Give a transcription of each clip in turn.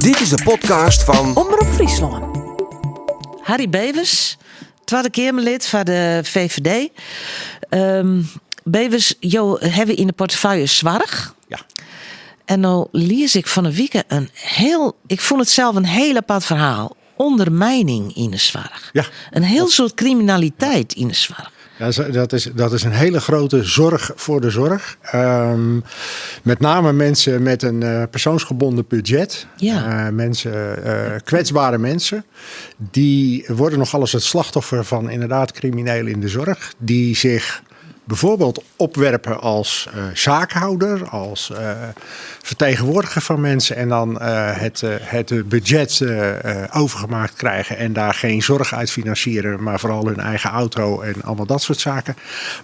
Dit is de podcast fan Omrop Fryslân. Harry Bevers, Twadde Keamerlid foar de VVD. Bevers, jo hawwe yn de portefeuille soarch. Ja. En no lies ik fan 'e wike in hiel, ik fûn it sels in hiel apart ferhaal. Ondermijning yn de soarch. Ja. In hiel soad kriminaliteit yn de soarch. Ja, dat is een hele grote zorg voor de zorg. Met name mensen met een persoonsgebonden budget. Mensen, kwetsbare mensen. Die worden nogal eens het slachtoffer van inderdaad criminelen in de zorg. Die zich bijvoorbeeld opwerpen als zaakhouder, als vertegenwoordiger van mensen. En dan het budget overgemaakt krijgen en daar geen zorg uit financieren, maar vooral hun eigen auto en allemaal dat soort zaken.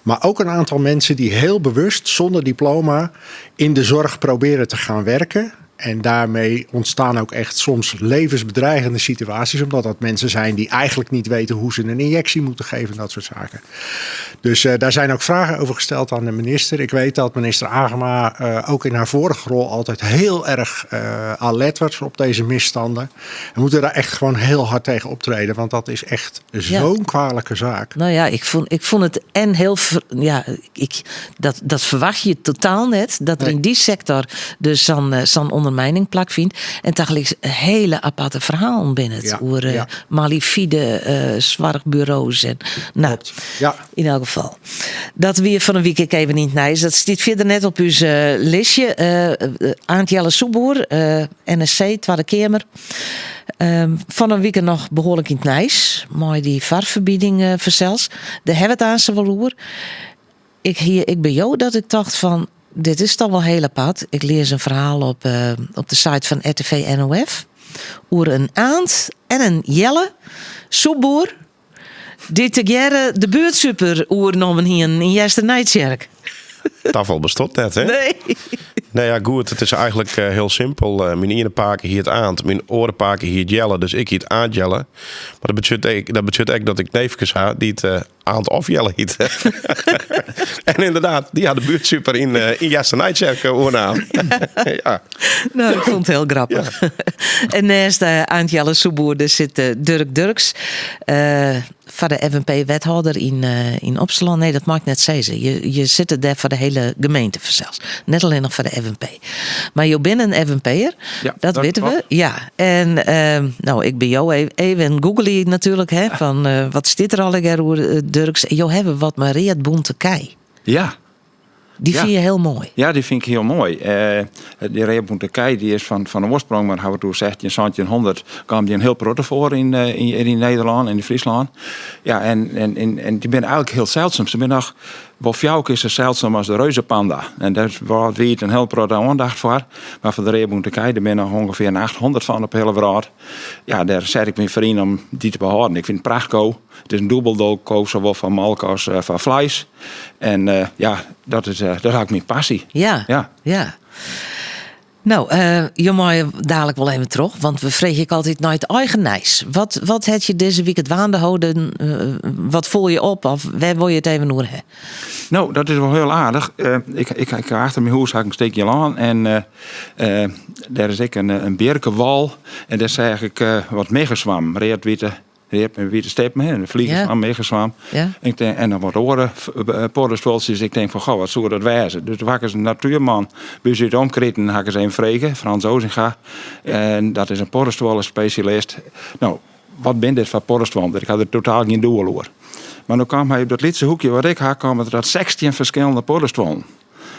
Maar ook een aantal mensen die heel bewust zonder diploma in de zorg proberen te gaan werken. En daarmee ontstaan ook echt soms levensbedreigende situaties. Omdat dat mensen zijn die eigenlijk niet weten hoe ze een injectie moeten geven en dat soort zaken. Dus daar zijn ook vragen over gesteld aan de minister. Ik weet dat minister Agema ook in haar vorige rol altijd heel erg alert was op deze misstanden. We moeten daar echt gewoon heel hard tegen optreden. Want dat is echt zo'n kwalijke zaak. Nou ja, ik vond het en heel ver-, ja, ik, dat, dat verwacht je totaal net. Dat er in die sector dus zo'n ondermijning plakvindt. En tegelijk een hele aparte verhaal binnen het. Oer malafide soarchbureaus en, nou, Klopt. Ja. In elk geval. Dat wie fan 'e wike even yn it nijs. Dat stiet fierder net op ús listje. Aant Jelle Soepboer, NSC, Twadde Keamer. Fan 'e wike noch behoarlik yn it nijs. Mei dy farferbieding fansels. Dêr hawwe we it aanst wol oer. Ik hie ek by jo dat ik tocht fan, dit is toch wol hiel apart. Ik lies in ferhaal op de site fan RTV NOF oer in Aant en in Jelle Soepboer dy't tegearre de buertsuper oernommen hienen yn Easternijtsjerk. Tafal bestiet net, hè? Nee. Nou ja, goed, it is eigentlik hiel simpel. Myn iene pake hiet Aant, myn oare pake hiet Jelle, dus ik hiet Aant Jelle. Mar dat betsjut ek dat ik neefkes ha dy't Aant of Jelle hiet. En ynderdaad, dy ha de buertsuper yn Easternijtsjerk oernaam. Ja. Nou, ik fûn it hiel grappich. En neist Aant Jelle Soepboer, dêr sit Durk Durksz. Foar de FNP-wethâlder yn Opsterlân. Nee, dat mei ik net sizze. Je sitte dêr foar de hiele gemeente fansels. Net allinnich foar de FNP. Mar jo binne in FNP'er. Ja, dat dat witte we. klopt. Ja. En nou, ik by jo even googleje natuerlik. Hè, fan wat stiet der allegear oer Durksz. Jo hawwe wat mei readbûnte kij. Ja. Dy fine je hiel moai. Ja, dy fyn ik hiel moai. Dy readbûnte kij dy is fan oarsprong, mar hawwe it oer 16, 1700, kaam dy in hiel protte foar yn Nederlân en yn Fryslân. Ja, en dy binne eigentlik hiel seldsum. Se binne noch wol fjouwer kear sa seldsum as de reuzepanda. En dêr is wrâldwiid in hiel protte oandacht foar. Mar foar de readbûnte kij, der binne noch ûngefear in 800 fan op de hiele wrâld. Ja, dêr set ik my foar yn om dy te behâlden. Ik fyn it prachtko. It is in dûbeldoko, sawol foar molke as foar fleis. En ja, dat is eigentlik myn passy. Nou, jo meie dadlik wol even troch, want we freegje ek altyd nei it eigen nijs. Wat hat je dizze wike dwaande holden? Wat foel je op of wêr wol je it even oer ha? Nou, dat is wol hiel aardich. Ik ha achter myn hûs ha ik in stikje lân en dêr is ek in bjirkewal. En dêr seach ik wat miggeswammen, read-wite. Read mei wite stippen, hè, de vliegenswam, miggeswam. Ik tink, en dan wat oare poddestuoltsjes. Ik tink fan, goh, wat soe dat wêze? Dus doe ha ik ris in natuerman by ús út de omkriten, ha ik ris even frege, Frans Ozinga. En dat is in poddestuollespesjalist. Nou, wat binne dit foar poddestuollen? Ik ha der totaal gjin doel oer. Mar no kaam hy op dat lytse hoekje wat ik ha, kaam er dat 16 ferskillende poddestuollen.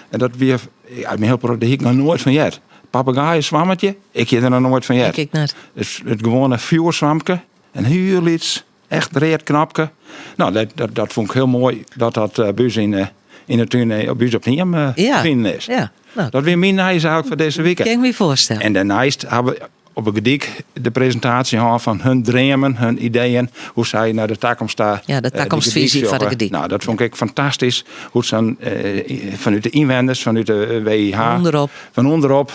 En dat wie, ja, myn hiel protte, dêr hie ik noch noait fan heard. Papegaaieswammetje, ik hie der noch noait fan heard. Ik ek net. It gewoane fjoerswamke, in hiel lyts, echt read knopke. Nou, dat fûn ik hiel moai dat dat by ús yn de tún, by ús op it hiem te finen is. Ja. Nou, dat wie myn nijs eigentlik foar dizze wike. Kin ik my foarstelle. En dêrneist hawwe we op 'e Gerdyk de presintaasje hân fan hun dreamen, hun ideeën, hoe sy nei de takomst ta. Ja, de takomstfyzje de Gerdyk foar de sjogge. Gerdyk. Nou, dat fûn ik ek fantastysk. Hoe sa'n fanút de ynwenners, fanút de WIH. Fan ûnderop. Fan ûnderop,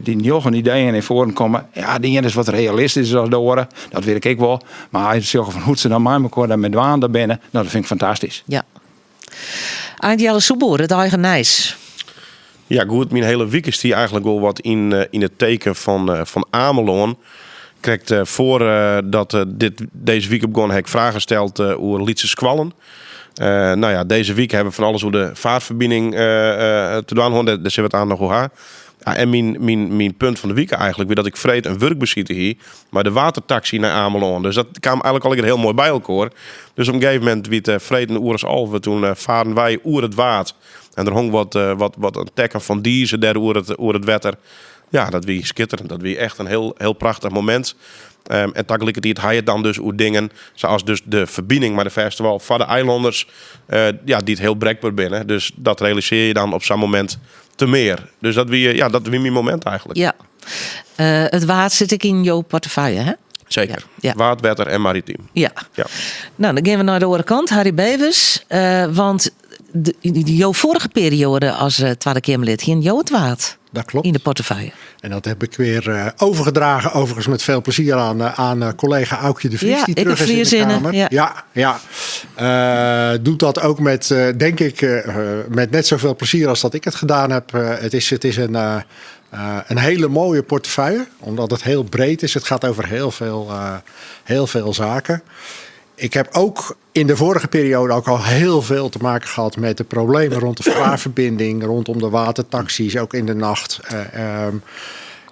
dy njoggen ideeën nei foaren komme. Ja, de iene is wat realistysker as de oare, dat wit ik ek wol. Mar as je sjogge fan hoe't se dan mei mekoar dêrmei dwaande binne, nou, dat fyn ik fantastysk. Ja. Aant Jelle Soepboer, it eigen nijs. Ja, goed, myn hiele wike stie eigentlik wol wat yn, yn it teken fan, fan Amelân. Krekt foardat dit, dizze wike begûn, ha ik fragen steld oer lytse skoallen. No ja, dizze wike hawwe we fan alles oer de faarferbining te dwaan hân. Dêr sille we it aanst noch oer ha. Ja, en myn, myn, myn punt fan de wike eigentlik wie dat ik freed in wurkbesite hie mei de watertaksy nei Amelân. Dus dat kaam eigentlik allegear hiel moai by elkoar. Dus op in gegeven momint wie it freed in oer as 11, toen faren wy oer it Waad. En der hong wat, wat, wat in tekken fan dize dêr oer it, oer it wetter. Ja, dat wie skitterend. Dat wie echt in hiel, hiel prachtich momint. Um, en tagelikertiid ha je it dan dus oer dingen sa as dus de ferbining mei de fêste wâl foar de eilanners, uh, ja, dy't hiel brekber binne. Dus dat realisearje je dan op sa'n momint te mear. Dus dat wie, ja, dat wie myn momint eigentlik. Ja. Uh, it Waad sit ek yn jo portefeuille, hè? Seker. Ja. Waad, wetter en maritym. Ja. ja. No, dan gean we nei de oare kant, Harry Bevers. Uh, want de, jo foarige perioade as uh, Twadde Keamerlid hiene jo it Waad Dat klopt. yn de portefeuille. En dat heb ik weer uh, overgedragen, overigens met veel plezier aan, aan collega Aukje de Vries, ja, die terug is in de Kamer. Ja, ja. ja. Uh, doet dat ook met, uh, denk ik, met net zoveel plezier als dat ik het gedaan heb. het is, het is een, een hele mooie portefeuille, omdat het heel breed is. Het gaat over heel veel, heel veel zaken. Ik heb ook in de vorige periode ook al heel veel te maken gehad met de problemen rond de vaarverbinding, rondom de watertaxis, ook in de nacht. Uh, um,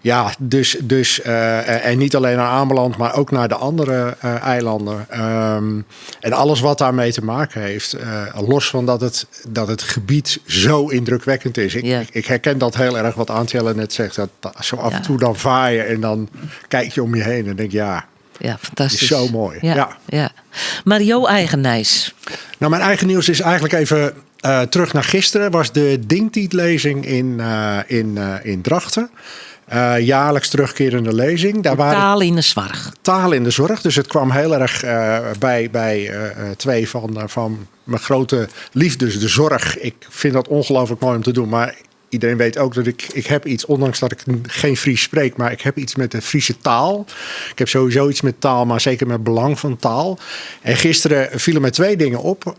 ja, dus, dus uh, en niet alleen naar Ameland, maar ook naar de andere uh, eilanden. Um, en alles wat daarmee te maken heeft, uh, los van dat het, dat het gebied zo indrukwekkend is. Ik, Ja. ik, ik herken dat heel erg wat Aant Jelle net zegt. Dat, dat zo af Ja. en toe dan vaar je en dan kijk je om je heen en denk ja, Ja, fantastisch. Is zo mooi. Ja, Ja. ja. Maar jouw eigen nijs. Nou, mijn eigen nieuws is eigenlijk even uh, terug naar gisteren. Was de Dingtiet-lezing in, uh, in, uh, in Drachten. Uh, jaarlijks terugkerende lezing. Daar waren Taal in de zorg. Taal in de zorg. Dus het kwam heel erg uh, bij, bij uh, twee van, van mijn grote liefdes, de zorg. Ik vind dat ongelooflijk mooi om te doen. Maar iedereen weet ook dat ik, ik heb iets, ondanks dat ik geen Fries spreek, maar ik heb iets met de Friese taal. Ik heb sowieso iets met taal, maar zeker met belang van taal. En gisteren vielen mij twee dingen op.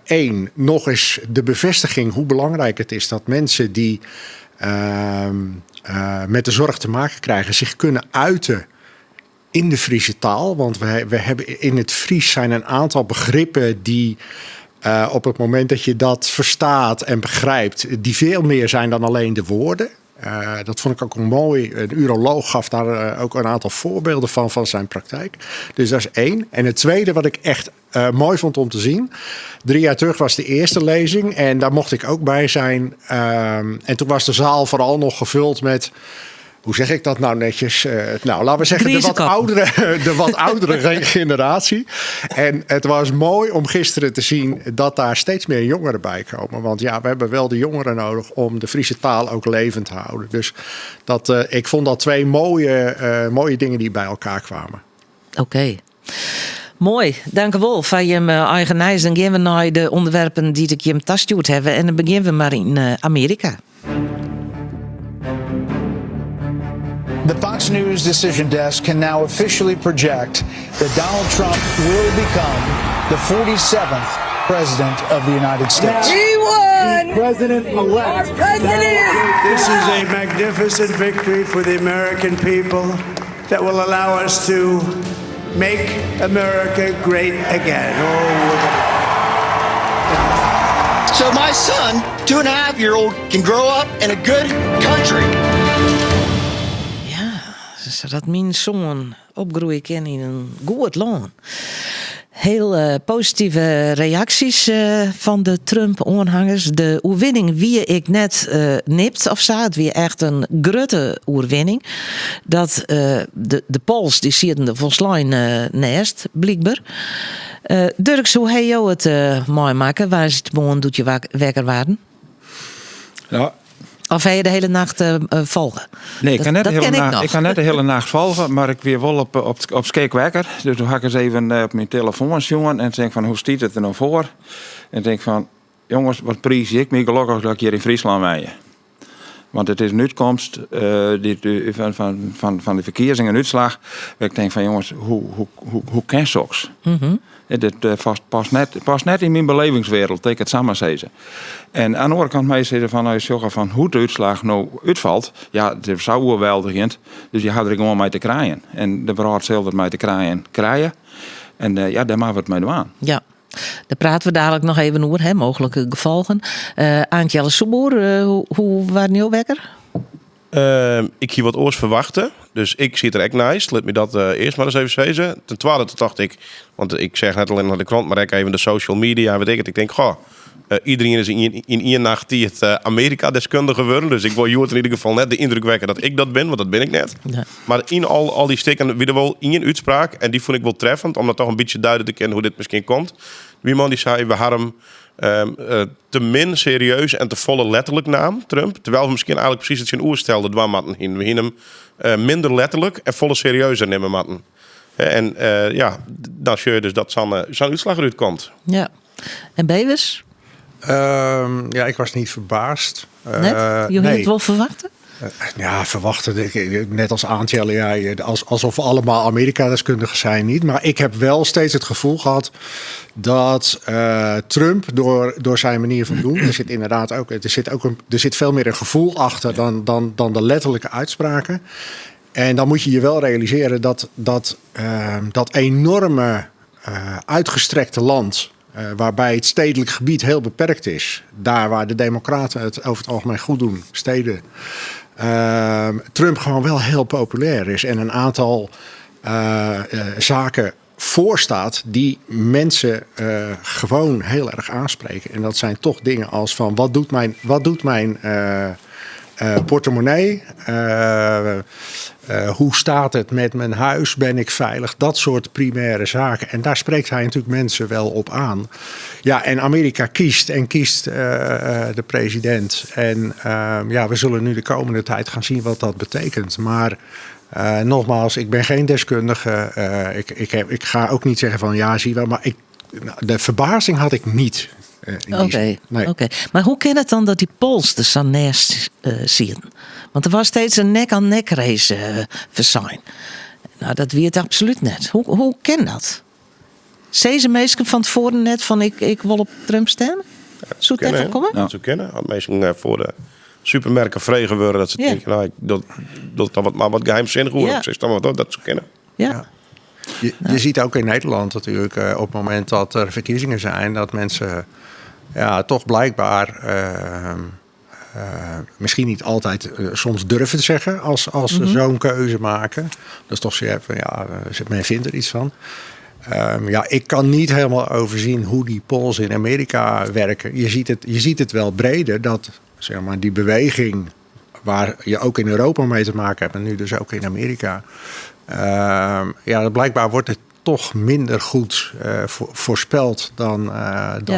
Eén, nog eens de bevestiging hoe belangrijk het is dat mensen die uh, uh, met de zorg te maken krijgen zich kunnen uiten in de Friese taal. Want we, we hebben in het Fries zijn een aantal begrippen die. Uh, op het moment dat je dat verstaat en begrijpt, die veel meer zijn dan alleen de woorden. Uh, dat vond ik ook mooi. Een uroloog gaf daar uh, ook een aantal voorbeelden van, van zijn praktijk. Dus dat is één. En het tweede wat ik echt uh, mooi vond om te zien. Drie jaar terug was de eerste lezing en daar mocht ik ook bij zijn. en toen was de zaal vooral nog gevuld met hoe zeg ik dat nou netjes? Uh, nou, laten we zeggen de wat oudere, de wat oudere generatie. En het was mooi om gisteren te zien dat daar steeds meer jongeren bij komen. Want ja, we hebben wel de jongeren nodig om de Friese taal ook levend te houden. Dus dat, uh, ik vond dat twee mooie, uh, mooie dingen die bij elkaar kwamen. Oké. Okay. Mooi, dank u wel van je eigen nijs. Dan gaan we naar de onderwerpen die ik je tastjoerd hebben. En dan beginnen we maar in Amerika. The Fox News decision desk can now officially project that Donald Trump will become the 47th president of the United States. He won! President-elect. Our president! This is a magnificent victory for the American people that will allow us to make America great again. Oh, so my son, 2.5-year-old, can grow up in a good country. Ja, sadat myn soan opgroeie kin yn in goed lân. Hiel uh, positive reaksjes uh, fan de Trump-oanhangers. De oerwinning wie ek net uh, nipt of sa. It wie echt in grutte oerwinning. Dat, de, de polls dy sieten der folslein neist, blykber. Durk, hoe ha jo it meimakke? Woansdeitemoarn doe't je wekker waarden? Ja. Of ha je de hiele nacht folge? Nee, ik Dat, ha net de dat hiele ken ik nacht, noch. ik ha net de hiele nacht folge, mar ik wie wol op, op, op skik wekker. Dus doe ha ik ris even op myn telefoan sjoen en tink fan, hoe stiet it der no foar? En tink fan, jonges, wat priizje ik my gelokkich dat ik hjir yn Fryslân wenje. Want it is in útkomst dy't fan de ferkiezingen, in útslach wêr't ik tink fan jonges, hoe kin soks? Dit past net yn myn belevingswereld, lit ik it sa mar sizze. En oan de oare kant moatte je sizze fan as je sjogge fan hoe't de útslach no útfalt, ja, it is sa oerweldigjend, dus je ha der gewoan mei te krijen. En de wrâld sil der mei te krijen krije. En ja, dêr moatte we it mei dwaan. Ja. Dêr prate we dadelijk noch even oer, hè, mooglike gefolgen. Aant Jelle Soepboer, hoe waarden jo wekker? Ik hie wat oars ferwachte, dus ik siet der ek neist. Lit my dat earst mar ris even sizze. Ten twadde, toen tocht ik, want ik seach net allinnich nei de krant, mar ek even de social media en weet ik it. Ik tink, goh, iedereen is yn ien nacht tiid Amerika-deskundige wurden. Dus ik wol hjoed yn ieder gefal net de yndruk wekke dat ik dat bin, want dat bin ik net. Nee. Mar yn al dy stikken wie der wol ien útspraak en dy fûn ik wol treffend, om dat toch in bytsje duide te kinnen hoe't dit miskien komt. Wie in man dy sei, we ha him te min serieus en te folle letterlik naam, Trump. Terwijl we miskien eigenlik presys it tsjinoerstelde dwaan moatten hienen. We hienen him minder letterlik en folle serieuzer nimme moatten. En ja, dan sjoch je dus dat sa'n útslach derút komt. Ja. En Bewes? Ja, ik was niet verbaasd. Net? Je hiene Nee. it wol ferwachte? Ja, verwachten. Net als Aant Jelle, ja, alsof we allemaal Amerika-deskundigen zijn, niet. Maar ik heb wel steeds het gevoel gehad dat Trump door zijn manier van doen, er zit inderdaad ook, er zit ook een, er zit veel meer een gevoel achter dan de letterlijke uitspraken. En dan moet je je wel realiseren dat enorme uitgestrekte land, waarbij het stedelijk gebied heel beperkt is, daar waar de Democraten het over het algemeen goed doen, steden, Trump gewoon wel heel populair is en een aantal zaken voorstaat die mensen gewoon heel erg aanspreken. En dat zijn toch dingen als van wat doet mijn portemonnee? Hoe staat het met mijn huis? Ben ik veilig? Dat soort primaire zaken. En daar spreekt hij natuurlijk mensen wel op aan. Ja, en Amerika kiest en kiest de president. En we zullen nu de komende tijd gaan zien wat dat betekent. Maar nogmaals, ik ben geen deskundige. Ik ga ook niet zeggen van ja, zie wel. Maar de verbazing had ik niet. In die zin. Nee. Maar hoe kan het dan dat die polls der sa neist sieten? Want der was steeds in nek-aan-nek race fersein. Nou, dat wie it absolút net. Hoe kin dat? Sizze minsken fan tefoaren net fan ik wol op Trump stimme? Ja, Soe it kinne, dêrfoar hè? komme? Ja. Dat soe kinne. As minsken foar de supermerken frege wurde, dat se tinke, nou, ik doch dan mar wat geheimsinnich oer. Ik sis dan wat, dat soe kinne. Ja. Je ziet ook in Nederland natuurlijk op het moment dat er verkiezingen zijn, dat mensen, ja, toch blijkbaar misschien niet altijd soms durven te zeggen als ze zo'n keuze maken. Dat is toch zo van, ja, men vindt er iets van. Ik kan niet helemaal overzien hoe die polls in Amerika werken. Je ziet het wel breder dat, die beweging waar je ook in Europa mee te maken hebt en nu dus ook in Amerika. Blijkbaar wordt het toch minder goed voorspeld dan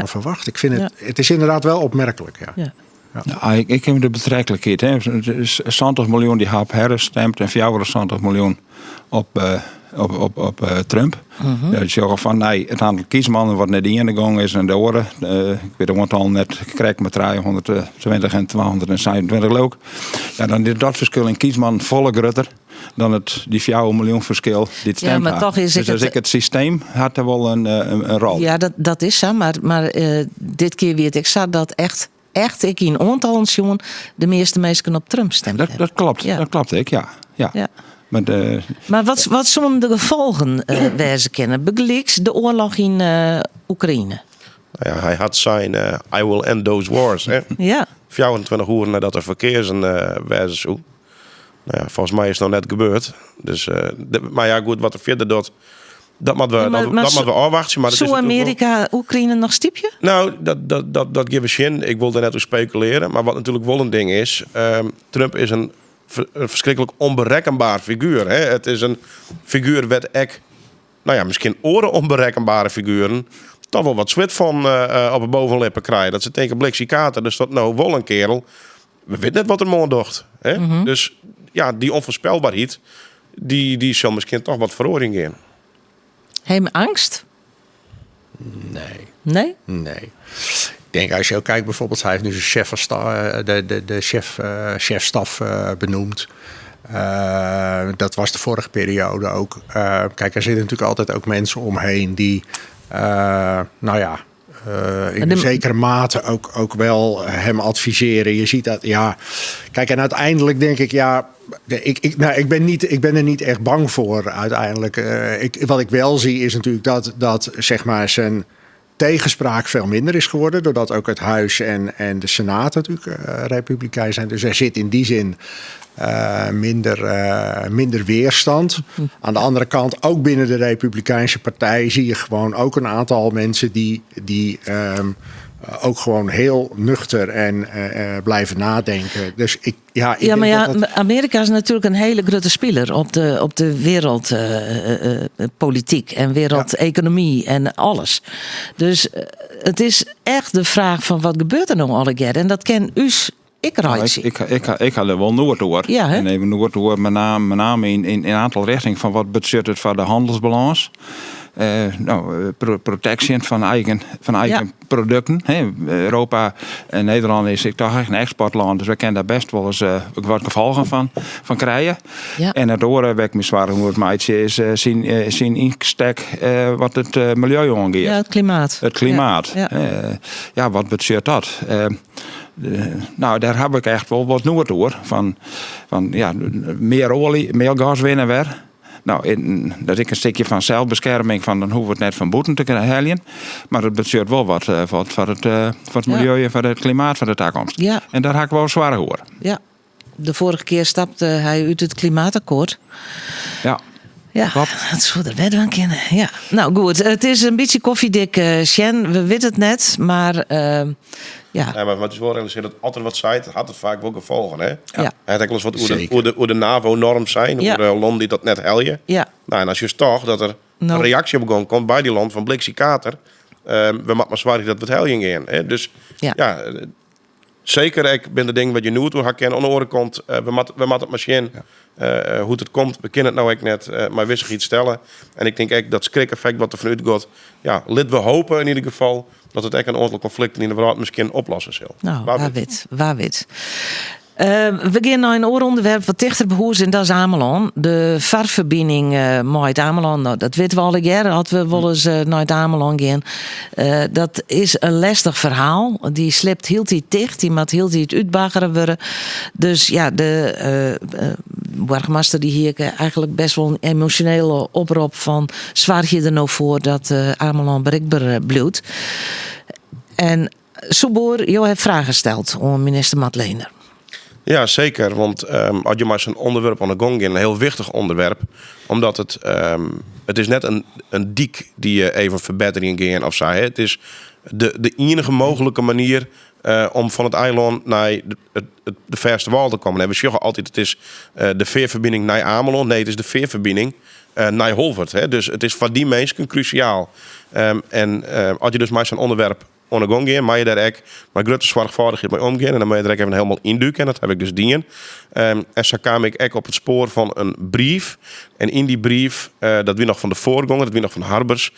verwacht. Ik vind het, het is inderdaad wel opmerkelijk. Ja. Nou, ik heb de betrekkelijkheid. Hè. 70 miljoen die op Harris stemt en 74 miljoen op Trump. Ja, die zeggen van, nee, het aantal kiesmannen wat net in de gang is en de oren. Ik weet het aantal net, ik krijg maar 320 en 227 leuk. Ja, dan is dat verschil in kiesman volle groter dan die 4 miljoen verschil die het Ja, stemt maar had. toch is Dus het als het ik het systeem had er wel een rol. Ja, dat is zo, maar dit keer weet ik zo dat echt ik in aantallen jongen de meeste mensen op Trump stemt Dat hebben. klopt, ik, ja. Ja. Maar de Maar wat zullen de gevolgen wezen kennen? Bygelyks de oarloch yn Oekraïne. Nou ja, hij had zijn I will end those wars. Hè? 24 uur nadat er verkeersen wezen zou. Nou ja, volgens mij is het nog net gebeurd. Dus de, maar ja, goed, wat er verder doet, dat moeten we, Ja, dat, maar dat moeten we afwachten. Maar dat zou is natuurlijk wel Amerika Oekraïne nog stiepje? Nou, dat geeft zin. Ik wilde net over speculeren. Maar wat natuurlijk wel een ding is, Trump is een verschrikkelijk onberekenbaar figuur. Hè? Het is een figuur werd ik, nou ja, misschien oren onberekenbare figuren, toch wel wat zwit van op de bovenlippen krijgen. Dat ze denken, bliksie kaarten, dus dat nou wel een kerel. We weten net wat er morgen docht. Hè? Dus ja, die onvoorspelbaarheid, die zal misschien toch wat verhoring in. Heb je angst? Nee. Nee? Nee. denk, als je ook kijkt bijvoorbeeld, hij heeft nu zijn chef van de chef staf benoemd. Dat was de vorige periode ook. Kijk, er zitten natuurlijk altijd ook mensen omheen die, nou ja, in een zekere mate ook wel hem adviseren. Je ziet dat, ja. Kijk, en uiteindelijk denk ik, ja, nou, ik ben er niet echt bang voor uiteindelijk. Wat ik wel zie is natuurlijk dat zeg maar zijn tegenspraak veel minder is geworden. Doordat ook het Huis en de Senaat natuurlijk republikein zijn. Dus er zit in die zin minder weerstand. Aan de andere kant, ook binnen de Republikeinse Partij zie je gewoon ook een aantal mensen die ook gewoon heel nuchter en blijven nadenken. Dus ik, ja, ik Ja, maar denk ja, dat dat Amerika is natuurlijk een hele grote speler op de wereldpolitiek en wereldeconomie en alles. Dus het is echt de vraag van wat gebeurt er nou allegear? En dat ken ús ek Nou, reitsje. ik had er wel nood oer. Ja, hè? En even nood oer, met name in een aantal richtingen van wat betekent het voor de handelsbalans. Nou, protection van eigen producten. Hè. Europa en Nederland is ik toch echt een exportland, dus we kunnen daar best wel eens wat gevolgen van krijgen. En het oare waar ik me zwaar om het meitsje is zijn ynstek wat het milieu oangiet. Ja, het klimaat. Het klimaat. Ja. Ja, wat betsjut dat? Nou, daar heb ik echt wel wat nood oer. Van ja, mear oalje, mear gas winnen wer. Nou, dat is een stukje van zelfbescherming, van dan hoeven we het net fan bûten te heljen. Mar dat betsjut wol wat foar it milieu en foar it klimaat fan de takomst. En dêr ha ik wol soarch oer. Ja. De vorige kear stapte hy út it klimaatakkoart. Ja, dat soe der wer dwaan kinne. Ja. Nou goed, it is in bytsje kofjedik sjen. We witte it net, mar ja. Ja, mar it is wol realisearje dat as er wat seit, hat it faak wol gefolgen. Hè? Ja. Hy hat ek wolris wat oer de NAVO-norm sein, oer de lannen dy't dat net helje. Nou, en as je toch dat der Nou. in reaksje op gong komt by dy lannen fan bliksekater, we moatte mar soargje dat we it heljen gean. Hè? Dus ja, seker, ik bin de dingen wat je nu toe ken. Oan de oare kant, we moatte it mar sjen hoe't it komt. We kinne it no ek net, mar wissichheid stelle. En ik tink ek dat skrikeffekt wat der fanút giet, ja, litte we hoopje yn ieder gefal dat it ek in oantal konflikten yn de wrâld miskien oplosse sil. Nou, Wa wa wit. wit, wa wit. We gean nei in oar ûnderwerp wat tichter by hûs en dat is Amelân. De farferbining mei it Amelân, nou, dat witte we allegear. As we wolris nei it Amelân gean. Dat is in lestich ferhaal. Dy slibt hieltyd ticht, dy moat hieltyd útbaggere wurde. Dus ja, de boargemaster dy hie eigentlik bêst wol in emosjonele oprop fan soargje der no foar dat Amelân berikber bliuwt. En Soepboer, jo hawwe fragen steld oan minister Madlener. Ja, seker. Want as je mar sa'n ûnderwerp oan de gong gean, in hiel wichtich ûnderwerp, omdat it is net in dyk dy't je even ferbetterjen gean of sa. Hè. It is de iennige mooglike manier om fan it eilân nei de fêste wâl te kommen. En we sjogge altyd, it is de fearferbining nei Amelân. Nee, it is de fearferbining nei Holwert. Hè. Dus it is foar dy minsken krúsjaal. En as je dus mei sa'n ûnderwerp oan de gong gean, moatte je dêr ek mei grutte soarchfâldichheid mei omgean. En dan moatte je der ek even hielendal yndûke. En dat ha ik dus dien. En sa kaam ik ek op it spoar fan in brief. En yn dy brief, dat wie noch fan de foargonger, dat wie noch fan Harbers,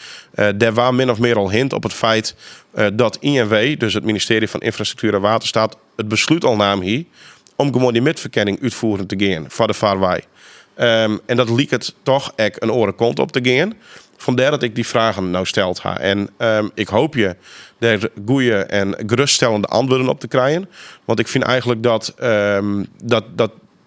dêr waard min of mear al hint op it feit dat INW, dus it Ministearje fan Ynfrastruktuer en Wettersteat, it beslút al naam hie om gewoan dy midferkenning útfieren te gean foar de farwei. En dat liket dochs ek in oare kant op te gean. Fandêr dat ik dy fragen no steld ha. En ik hoopje dêr goede en gerêststellende antwurden op te krijen. Want ik fyn eigentlik dat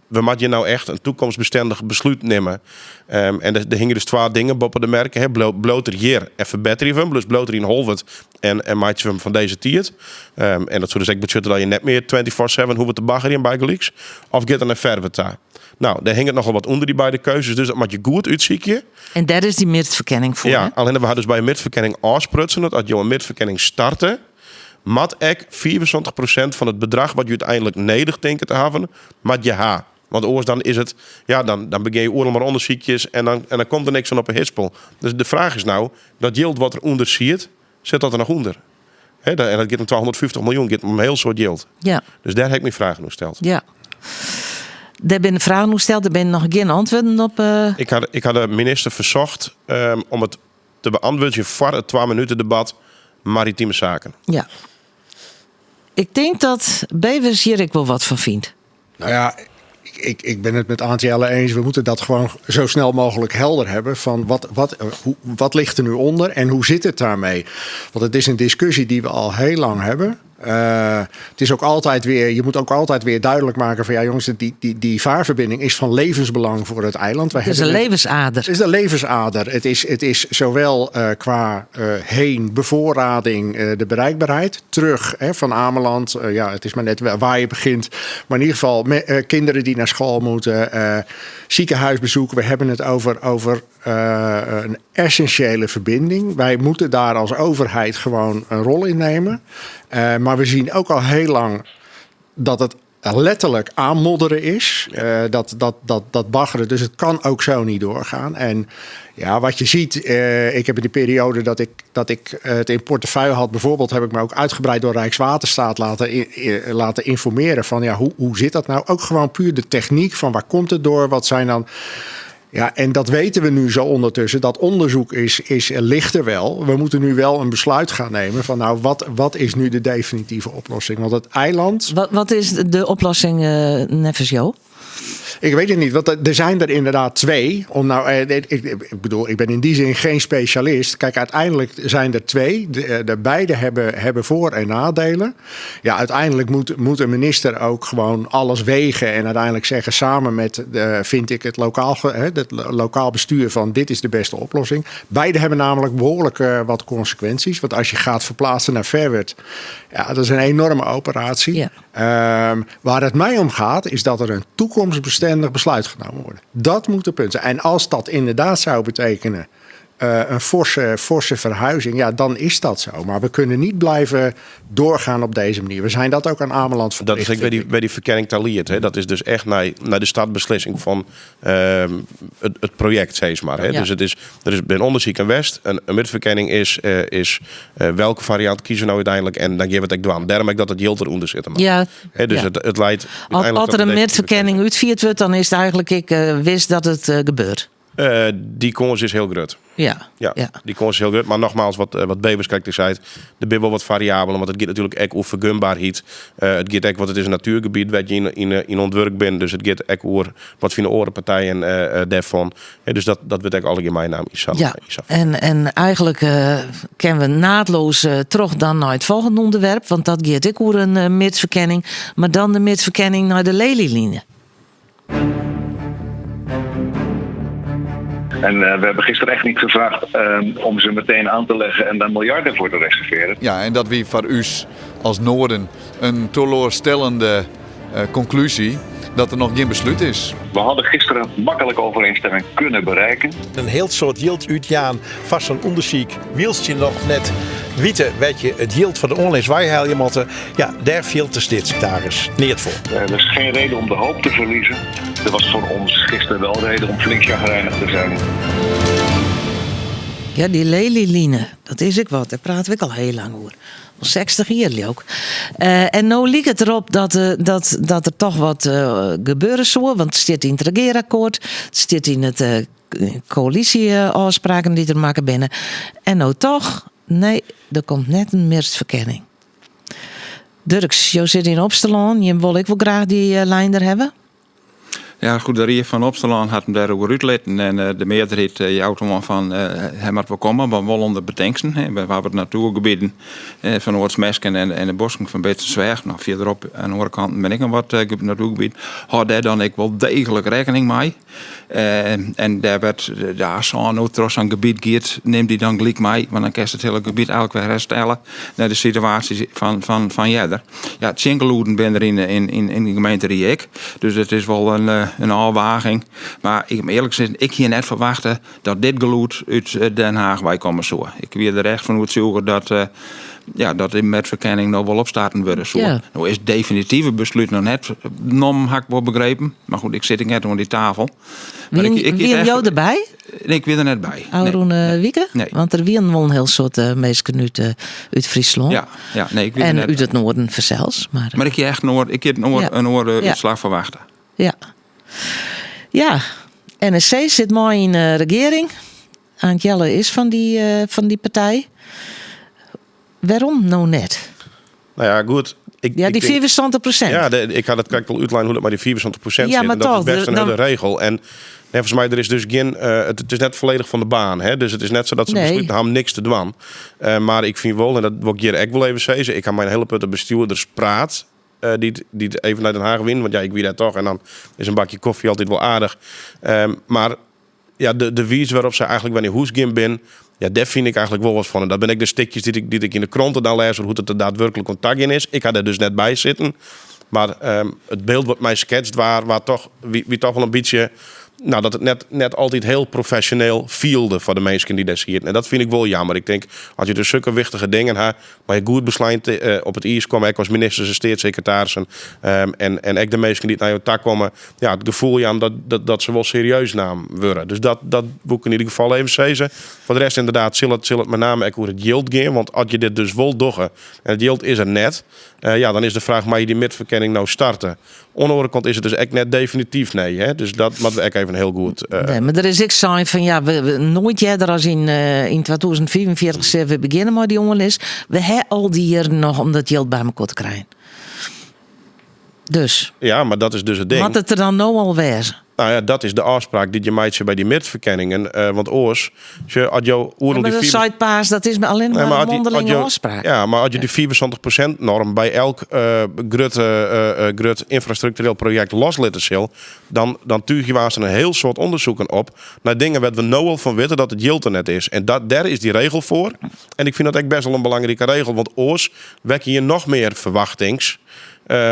we moatte hjir no echt in takomstbestindich beslút nimme. En der hingje dus twa dingen boppe de merke. Hè. Bliuwt er hjir en ferbetterje we him. Dus bliuwt er yn Holwert en meitsje we him fan dizze tiid. En dat soe dus ek betsjutte dat je net mear 24/7 hoege te baggerjen bygelyks. Of giet er nei Ferwert ta. Nou, dêr hinget nochal wat ûnder dy beide keuzes. Dus dat moatte je goed útsykje. En dêr is dy midferkenning foar. Ja, hè? allinnich we ha dus by in midferkenning ôfsprutsen dat as jo in midferkenning starte, moat ek 75% fan it bedrach wat je úteinlik nedich tinke te hawwen, moat je ha. Want oars dan is it, ja, dan begjinne je oeral mar ûndersykjes en dan komt der niks fan op 'e hispel. Dus de fraach is no, dat jild wat der ûnder sit, sit dat der noch ûnder? Hè, en dat giet om 250 miljoen, giet om in hiel soad jild. Dus dêr ha ik myn fragen oer steld. Ja. Dêr binne fragen oer steld, der binne noch gjin antwurden op. Ik ha de minister fersocht om it te beäntwurdzjen foar it twa-minutendebat maritime saken. Ja. Ik tink dat Bevers hjir ek wol wat fan fynt. Nou ja, ik ben het met Aant Jelle eens. We moeten dat gewoon zo snel mogelijk helder hebben. Van wat ligt er nu onder en hoe zit het daarmee? Want het is een discussie die we al heel lang hebben. Het is ook altijd weer, je moet ook altijd weer duidelijk maken van ja jongens, die vaarverbinding is van levensbelang voor het eiland. Wij Het is een hebben het levensader. Het is een levensader. Het is zowel qua heen, bevoorrading, de bereikbaarheid. Terug, hè, van Ameland. Ja, het is maar net waar je begint. Maar in ieder geval kinderen die naar school moeten, ziekenhuisbezoek. We hebben het over een essentiële verbinding. Wij moeten daar als overheid gewoon een rol in nemen. Maar we zien ook al heel lang dat het letterlijk aanmodderen is. Dat baggeren. Dus het kan ook zo niet doorgaan. En ja, wat je ziet, ik heb in de periode dat ik het in portefeuille had, bijvoorbeeld heb ik me ook uitgebreid door Rijkswaterstaat laten informeren van ja, hoe zit dat nou? Ook gewoon puur de techniek van waar komt het door? Wat zijn dan... Ja, en dat weten we nu zo ondertussen. Dat onderzoek ligt er wel. We moeten nu wel een besluit gaan nemen van nou, wat is nu de definitieve oplossing? Want het eiland... Wat is de oplossing neffens jou? Ik weet het niet, want er zijn er inderdaad twee. Om nou, nee, ik, ik bedoel, ik ben in die zin geen specialist. Kijk, uiteindelijk zijn er twee. De beide hebben voor- en nadelen. Ja, uiteindelijk moet een minister ook gewoon alles wegen en uiteindelijk zeggen samen met, vind ik, het lokaal ge-, hè, het lokaal bestuur van dit is de beste oplossing. Beide hebben namelijk behoorlijk wat consequenties. Want als je gaat verplaatsen naar Ferwert, ja, dat is een enorme operatie. Waar het mij om gaat, is dat er een toekomstbestendig besluit genomen wordt. Dat moet het punt zijn. En als dat inderdaad zou betekenen een forse verhuizing, ja, dan is dat zo. Maar we kunnen niet blijven doorgaan op deze manier. We zijn dat ook aan Ameland Dat is verplicht, ook vind ik. bij die verkenning Taliert. Hè. Dat is dus echt naar de startbeslissing van het project, zeg maar. Hè. Dus er is bij een onderzoek in West. Een midverkenning is welke variant kiezen we nou uiteindelijk en dan geven we het ook dwaan. Daarom heb ik dat het yield eronder zit. Maar. Hè, dus het leidt uiteindelijk Als tot er een een midverkenning definitieve uitvierd wordt, dan is het eigenlijk, ik wist dat het gebeurt. Die kans is heel groot. Ja, die kans is heel groot. Maar nogmaals, wat Bevers kijkt, zei, er zijn wel wat variabelen. Want het gaat natuurlijk ook over vergunbaarheid. Het gaat ook, want het is een natuurgebied waar je in ontwerp bent. Dus het gaat ook over wat vinden orenpartijen daarvan. Ja, dus dat wordt ook alle in mijn naam iets aan, iets aan. En eigenlijk kennen we naadloos terug dan naar het volgende onderwerp. Want dat gaat ook over een mitsverkenning. Maar dan de mitsverkenning naar de Lelyline. En we hebben gisteren echt niet gevraagd om ze meteen aan te leggen en daar miljarden voor te reserveren. Ja, en dat wie voor u als Noorden een teleurstellende conclusie dat er nog geen besluit is. We hadden gisteren makkelijk overeenstemming kunnen bereiken. Een heel soort yield uitjaan vast zo'n onderzoek. Wielst je nog net witte, weet je, het yield van de online zwaaiheil motten. Ja, daar viel de staatssecretaris niet voor. Er is geen reden om de hoop te verliezen. Er was voor ons gisteren wel reden om flink chagrijnig te zijn. Ja, die Lelyline, dat is ik wat. Daar praten we al heel lang over. Al 60 jaar ook. En nou liep het erop dat er toch wat gebeuren zou. Want het zit in het regeerakkoord. Het zit in het coalitieafspraken die er maken binnen. En nou toch, nee, er komt net een mistverkenning. Durksz, jou zit in Opsterlân. Je wil ik wel graag die lijn er hebben. Ja, goed, de Rie van Opsterlân had hem daar over uitlitten. En de meerderheid jouwt hem van hij moet wel komen, maar wel onder bedenksel. Hè. We hebben het natuurgebieden van Oortsmesken en de bosken van Beetsterzwaag. Nou, verderop aan de andere kant ben ik een wat natuurgebied. Had daar dan ik wel degelijk rekening mee. En daar werd, ja, zo'n nou trots aan gebied gaat, neemt die dan gelijk mee. Want dan kan je het hele gebied eigenlijk weer herstellen naar de situatie van jeder. Ja, het zinkeloeden ben er in de gemeente Rijek. Dus het is wel een afwaging. Maar ik moet eerlijk zeggen, ik hier net verwachten dat dit geluid uit Den Haag wij komen zo. Ik weet er echt van hoe het zoeken dat in met verkenning nog wel opstarten worden. Zo. Nou is het definitieve besluit nog net nom, had ik wel begrepen. Maar goed, ik zit net aan die tafel. Maar ik Wie echt jou erbij? Nee, ik ben er net bij. Nee. Arun Wieke? Nee. Want er wien wel een heel soort mensen uit Friesland. Ja, ja, nee, ik ben er En net uit bij. het noorden zelfs. Maar, maar ik heb echt ik heb een oor uitslag verwachten. Ja. Ja, NSC zit mooi in de regering. Aant Jelle is van die partij. Waarom nou net? Nou ja, goed. Ik, Ja, die 75%. Ja, ik ha dat krekt al útlein hoe't dat mei dy 75% Ja, sit. mar En dat toch, is best in dan- hurde regel. En neffens my, der is dus gjin, it is net folledich fan de baan. Hè? Dus it is net sa dat se Nee. besluten ha om niks te dwaan. Mar ik fyn wol, en dat wol ik hjir ek wol even sizze, ik ha mei in hiele protte bestjoerders praat. Dy't even nei Den Haag wienen, want ja, ik wie dêr toch en dan is in bakje kofje altyd wol aardich. Mar ja, de wize wêrop't sy eigentlik wer nei hûs gien bin, ja, dêr fyn ik eigentlik wol wat fan. En dat binne ek de stikjes dy't ik yn de krante dan lês oer hoe't it der daadwerklik oan ta gien is. Ik ha dêr dus net by sitten. Mar it byld wat my sketst waard, waard toch, wie, wie toch wol in bytsje, no, dat it net altyd hiel profesjoneel fielde foar de minsken dy't dêr sieten. En dat fyn ik wol jammer. Ik tink, as je dus sukke wichtige dingen ha, moatte je goed beslein op it iis komme, ek as ministers en steatssekretarissen. En ek de minsken dy't nei jo ta komme, ja, it gefoel jaan dat se wol serieus naam wurde. Dus dat woe ik yn ieder gefal even sizze. Foar de rest ynderdaad sil it mei name ek oer it jild gean. Want as je dit dus wol dogge en it jild is der net, ja, dan is de fraach, moatte je dy midferkenning no starte? Oan de oare kant is it dus ek net definityf nee. Hè? Dus dat moatte we ek even hiel goed. Nee, mar der is ek sein fan ja, we noait earder as yn 2045 sille we begjinne mei dy oanlis. We ha al dy jierren noch om dat jild by mekoar te krijen. Dus. Ja, mar dat is dus it ding. Moat it der dan no al wêze? No ja, dat is de ôfspraak dy't je meitsje by dy midferkenningen. Want oars, sjoch, as jo oeral Ja, mar dy dat fiif- seit Paas, dat is allinnich Nee, mar mar in as die- as mondelinge jo- ôfspraak. Ja, mar as je dy 75% norm by elk grut ynfrastruktureel projekt loslitte sil, dan túgje je aanst in hiel soad ûndersoeken op nei dingen wêr't we no al fan witte dat it jild der net is. En dêr is dy regel foar. En ik fyn dat ek best wol in belangrike regel, want oars wekke je noch mear ferwachtings.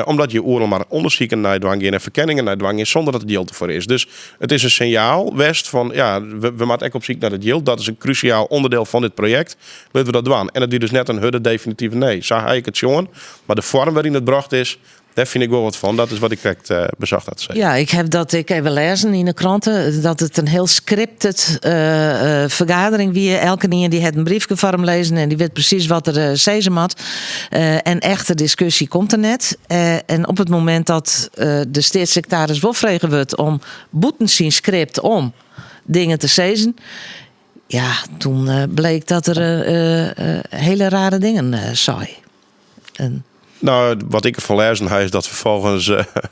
Omdat je oeral mar ûndersiken nei dwaan gean en ferkenningen nei dwaan gean sûnder dat it jild derfoar is. Dus it is in sinjaal west fan ja, we moatte ek op syk nei it jild. Dat is in krúsjaal ûnderdiel fan dit projekt. Litte we dat dwaan. En it wie dus net in hurde definitive nee. Sa ha ik it sjoen. Mar de foarm wêryn it brocht is, dêr fyn ik wol wat fan. Dat is wat ik krekt besocht ha te sizzen. Ja, ik ha dat ek even lêzen yn de krante, dat it in hiel scripted fergadering wie. Elkenien dy hat in briefke foar him lêzen en dy wit presys wat er sizze moat. En echte diskusje komt der net. En op it momint dat de steatssekretaris wol frege wurdt om bûten syn script om dingen te sizzen, ja, toen bleek dat er hiele rare dingen sei. En No, wat ik derfan lêzen ha is dat ferfolgens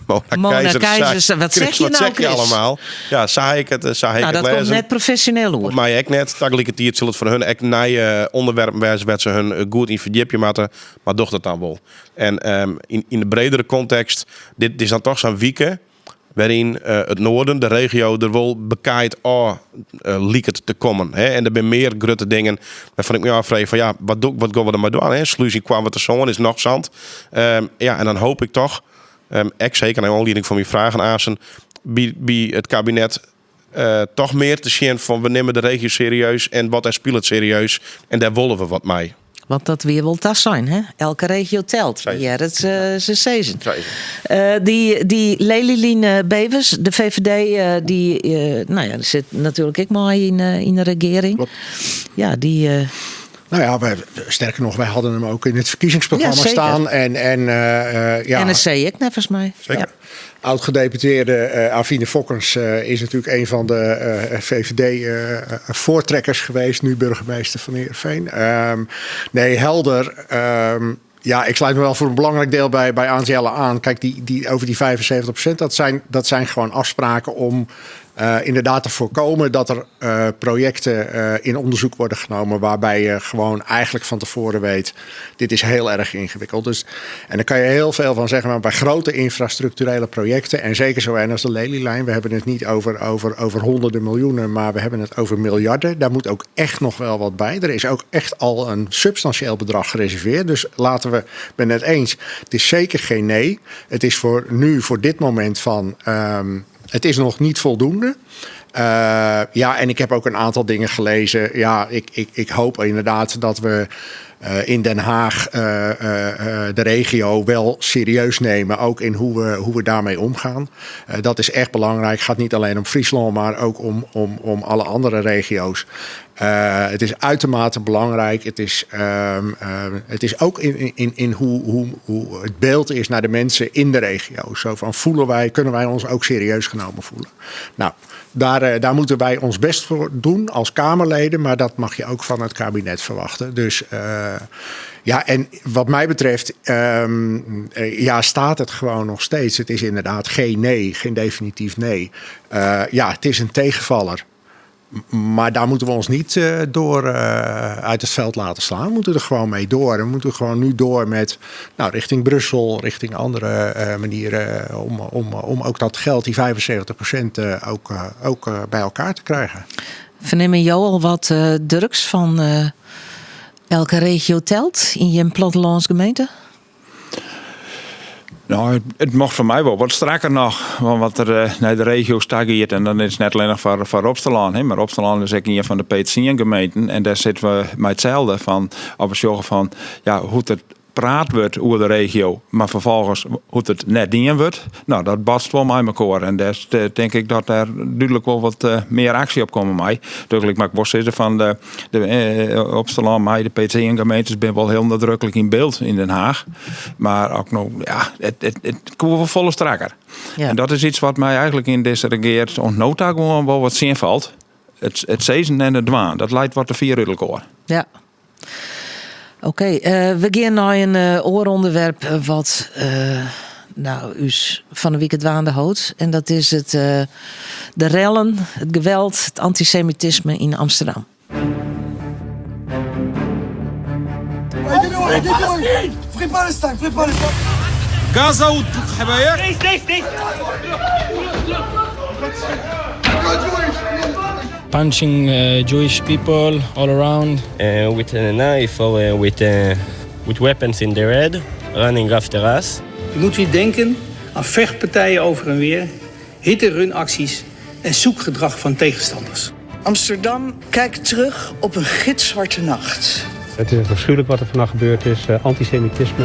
Mona, Mona Keizer Keizer sei, wat Chris, zeg je wat nou, zeg je Chris? allemaal? Ja, sa ha ik it, sa ha ik Nou, it dat komt lêzen. net profesjoneel oer. Op my ek net. Tagelikertiid sil it foar hun ek nije ûnderwerpen wêze wêr't se hun goed yn ferdjipje moatte. Mar doch dat dan wol. En yn de bredere kontekst, dit is dan toch sa'n wike wêryn it Noarden, de regio, der wol bekaaid ôf liket te kommen. Hè? En der binne mear grutte dingen wêrfan ik my ôffreegje fan ja, wat do, wat gean we dermei dwaan? Hè? Slús yn Koarnwertersân is noch sa'n. Ja, en dan hoop ik toch, ek seker nei oanlieding fan myn fragen aansen, by it kabinet toch mear te sjen fan we nimme de regio serieus en wat der spilet serieus en dêr wolle we wat mei. Want dat wie wol tasein, hè? Elke regio telt. Sa is it. Ja, dat se sizzen. Sa is it. Dy Lelyline Bevers, de VVD, dy, no ja, dy sit natuerlik ek mei yn de regearing. Klopt. Ja, dy. Nou ja, wij, sterker nog, wij hadden hem ook in het verkiezingsprogramma Ja, zeker. staan. En ja. NSC ek, neffens my. Zeker. Ja. Oud-gedeputeerde Avine Fokkens is natuurlijk een van de V V D voortrekkers geweest. Nu burgemeester van Heerenveen. Nee, helder. Ja, ik sluit me wel voor een belangrijk deel bij Aant Jelle aan. Kijk, die over die 75%, dat zijn gewoon afspraken om inderdaad te voorkomen dat er projecten in onderzoek worden genomen waarbij je gewoon eigenlijk van tevoren weet, dit is heel erg ingewikkeld. En daar kan je heel veel van zeggen, maar bij grote infrastructurele projecten, en zeker zo een als de Lelylijn, we hebben het niet over honderden miljoenen, maar we hebben het over miljarden. Daar moet ook echt nog wel wat bij. Er is ook echt al een substantieel bedrag gereserveerd. Dus laten we, ik ben het eens, het is zeker geen nee. Het is voor nu, voor dit moment van, het is nog niet voldoende. Ja, en ik heb ook een aantal dingen gelezen. Ja, ik hoop inderdaad dat we in Den Haag de regio wel serieus nemen. Ook in hoe we daarmee omgaan. Dat is echt belangrijk. Het gaat niet alleen om Friesland, maar ook om alle andere regio's. Het is uitermate belangrijk. Het is ook in hoe het beeld is naar de mensen in de regio. Zo van, kunnen wij ons ook serieus genomen voelen? Nou, daar moeten wij ons best voor doen als Kamerleden. Maar dat mag je ook van het kabinet verwachten. Dus Ja, en wat mij betreft ehm, ja, staat het gewoon nog steeds. Het is inderdaad geen nee, geen definitief nee. Ja, het is een tegenvaller. Maar daar moeten we ons niet door uit het veld laten slaan. We moeten er gewoon mee door. We moeten gewoon nu door met nou, richting Brussel, richting andere manieren om ook dat geld, die 75% ook bij elkaar te krijgen. Fernimme jo al wat drugs fan elke regio telt yn jim plattelânsgemeente? No, it mocht foar my wol wat strakker noch. Want wat der eh, nei de regio's ta giet, en dan is it net allinnich foar Opsterlân, hè, mar Opsterlân is ek ien fan de P-tsien gemeenten. En dêr sitte we mei itselde. Fan, as we sjogge fan, ja, hoe't it praat wurdt oer de regio, mar ferfolgens hoe't it net dien wurdt, no, dat botst wol mei mekoar. En dêr tink ik dat dêr dúdlik wol wat eh, mear aksje op komme mei. Dúdlik moat ik wol sizze fan de, de eh, Opsterlân mei de P-tsien gemeentes binne wol hiel nadruklik yn byld yn Den Haag. Mar ek no, ja, it koe wol folle strakker. Ja. En dat is yts wat my eigentlik yn dizze regear oant no ta gewoan wol wat tsjinfalt. It sizzen en it dwaan, dat leit wat te fier út elkoar. Ja. Oké, we gean nei in oar ûnderwerp wat no, ús fan 'e wike dwaande hold. En dat is it, de rellen, it geweld, it antysemitisme yn Amsterdam. Free Palestine, free Palestine. Gaza Punching Jewish people all around. With a knife or with weapons in their head, running after us. Je moet hier denken aan vechtpartijen over en weer, hit-en-run-acties en zoekgedrag van tegenstanders. Amsterdam kijkt terug op een gitzwarte nacht. Het is afschuwelijk wat er vannacht gebeurd is, antisemitisme.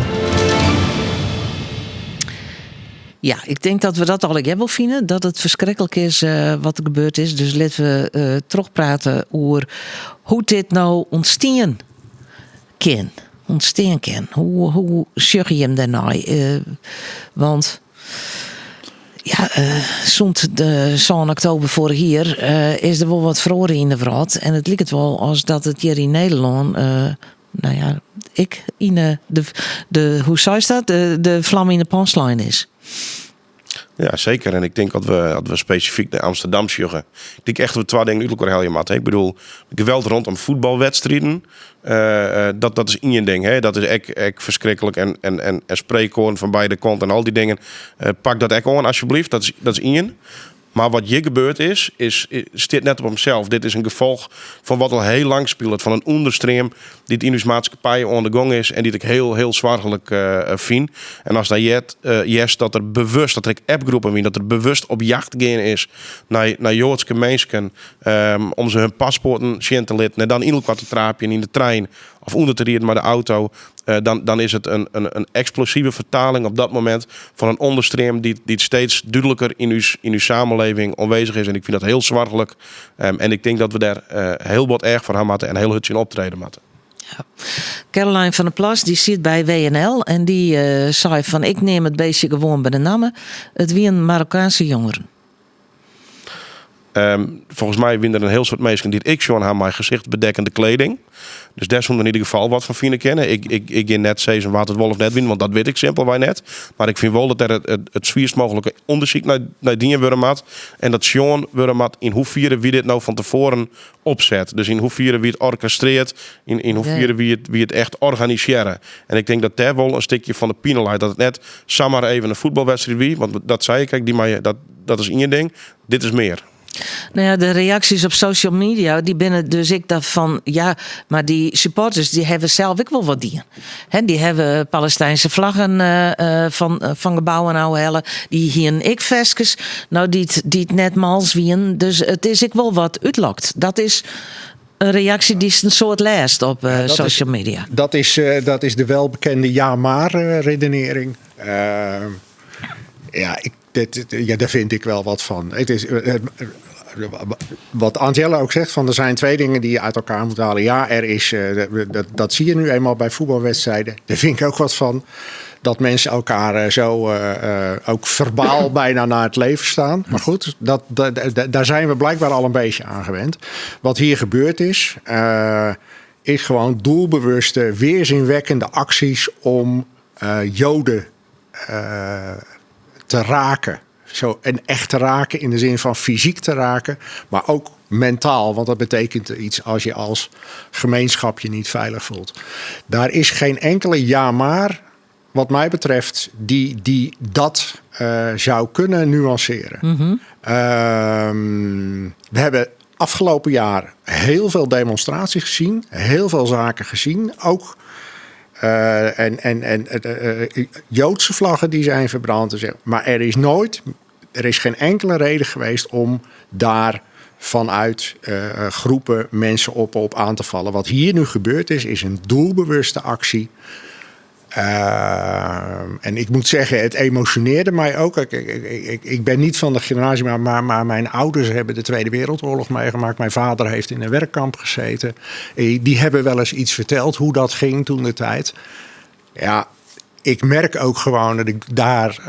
Ja, ik tink dat we dat allegear wol fine. Dat it ferskriklik is wat der gebeurd is. Dus litte we trochprate oer hoe't dit no ûntstean kin. Ûntstean kin. Hoe sjogge jim dêrnei? Want ja, sûnt de sân oktober foarich jier is der wol wat feroare yn de wrâld. En it liket wol as dat it hjir yn Nederlân, no ja, ek yn de, de, hoe seist dat, de flam yn de pan slein is. Ja, seker. En ik tink as we, as we spesifyk nei Amsterdam sjogge, ik tink echt dat we twa dingen út elkoar helje moatte. Ik bedoel, geweld rondom fuotbalwedstriden, dat is ien ding. Hè. Dat is ek ferskriklik en spreekkoaren fan beide kanten en al dy dingen. Pak dat ek oan, asjebleaft. Dat is ien. Mar wat hjir gebeurd is, stiet net op himsels. Dit is in gefolch fan wat al hiel lang spilet. Fan in ûnderstream dy't yn ús maatskippij oan de gong is en dy't ik hiel, hiel soarchlik fyn. En ast dan heart, hearst dat der bewust, dat der ek appgroepen wiene, dat der bewust op jacht gean is nei Joadske minsken om se hun paspoarten sjen te litten en dan yn elkoar te traapjen yn de trein of ûnder te riden mei de auto, dan is it in eksplosive fertaling op dat momint fan in ûnderstream dy't steeds dúdliker yn ús samenleving oanwêzich is. En ik fyn dat hiel soarchlik. En ik tink dat we dêr hiel bot each foar ha moatte en hiel hurd tsjin optrede moatte. Ja. Caroline van der Plas dy sit by WNL en dy sei fan ik neam it beestje gewoan by de namme. It wienen Marokkaanse jongeren. Folgens my wiene der in hiel soad minsken dy't ik sjoen ha mei gesichtsbedekkende kleding. Dus dêr soene we yn ieder gefal wat fan fine kinne. Ik gean net sizzen wa't it wol of net wiene, want dat wit ik simpelwei net. Mar ik fyn wol dat der it swierst mooglike ûndersyk nei dien wurde moat. En dat sjoen wurde moat yn hoefiere wie dit no fan tefoaren opset. Dus yn hoefiere wie it orkestreard, yn hoefiere wie it echt organisearre. En ik tink dat dêr wol in stikje fan de pine leit. Dat it net samar even in fuotbalwedstriid wie, want dat sei ik ek, dy mei, dat is ien ding. Dit is mear. No ja, de reaksjes op social media, dy binne dus ek dat fan, ja, mar dy supporters dy hawwe sels ek wol wat dien. Hè, dy hawwe Palestijnse flaggen fan gebouwen ôfhelle. Dy hienen ek ferskes, no, dy't net mals wienen. Dus it is ek wol wat útlokt. Dat is in reaksje dy'tst in soad lêst op social media. Dat is de welbekende ja-maar redenering. Ja, ja, daar vind ik wel wat van. Het is, wat Angela ook zegt, van er zijn twee dingen die je uit elkaar moet halen. Ja, er is, dat zie je nu eenmaal bij voetbalwedstrijden. Daar vind ik ook wat van. Dat mensen elkaar zo ook verbaal bijna naar het leven staan. Maar goed, daar zijn we blijkbaar al een beetje aan gewend. Wat hier gebeurd is, is gewoon doelbewuste, weerzinwekkende acties om Joden te raken. Zo, en echt te raken in de zin van fysiek te raken, maar ook mentaal. Want dat betekent iets als je als gemeenschap je niet veilig voelt. Daar is geen enkele ja maar, wat mij betreft, die dat zou kunnen nuanceren. We hebben afgelopen jaar heel veel demonstraties gezien, heel veel zaken gezien. Ook en Joodse vlaggen die zijn verbrand. Maar er is nooit, er is geen enkele reden geweest om daar vanuit groepen mensen op aan te vallen. Wat hier nu gebeurd is, is een doelbewuste actie. En ik moet zeggen, het emotioneerde mij ook. Ik ben niet van de generatie, maar mijn ouders hebben de Tweede Wereldoorlog meegemaakt. Mijn vader heeft in een werkkamp gezeten. Die hebben wel eens iets verteld hoe dat ging toen de tijd. Ja, ik merk ook gewoon dat ik daar...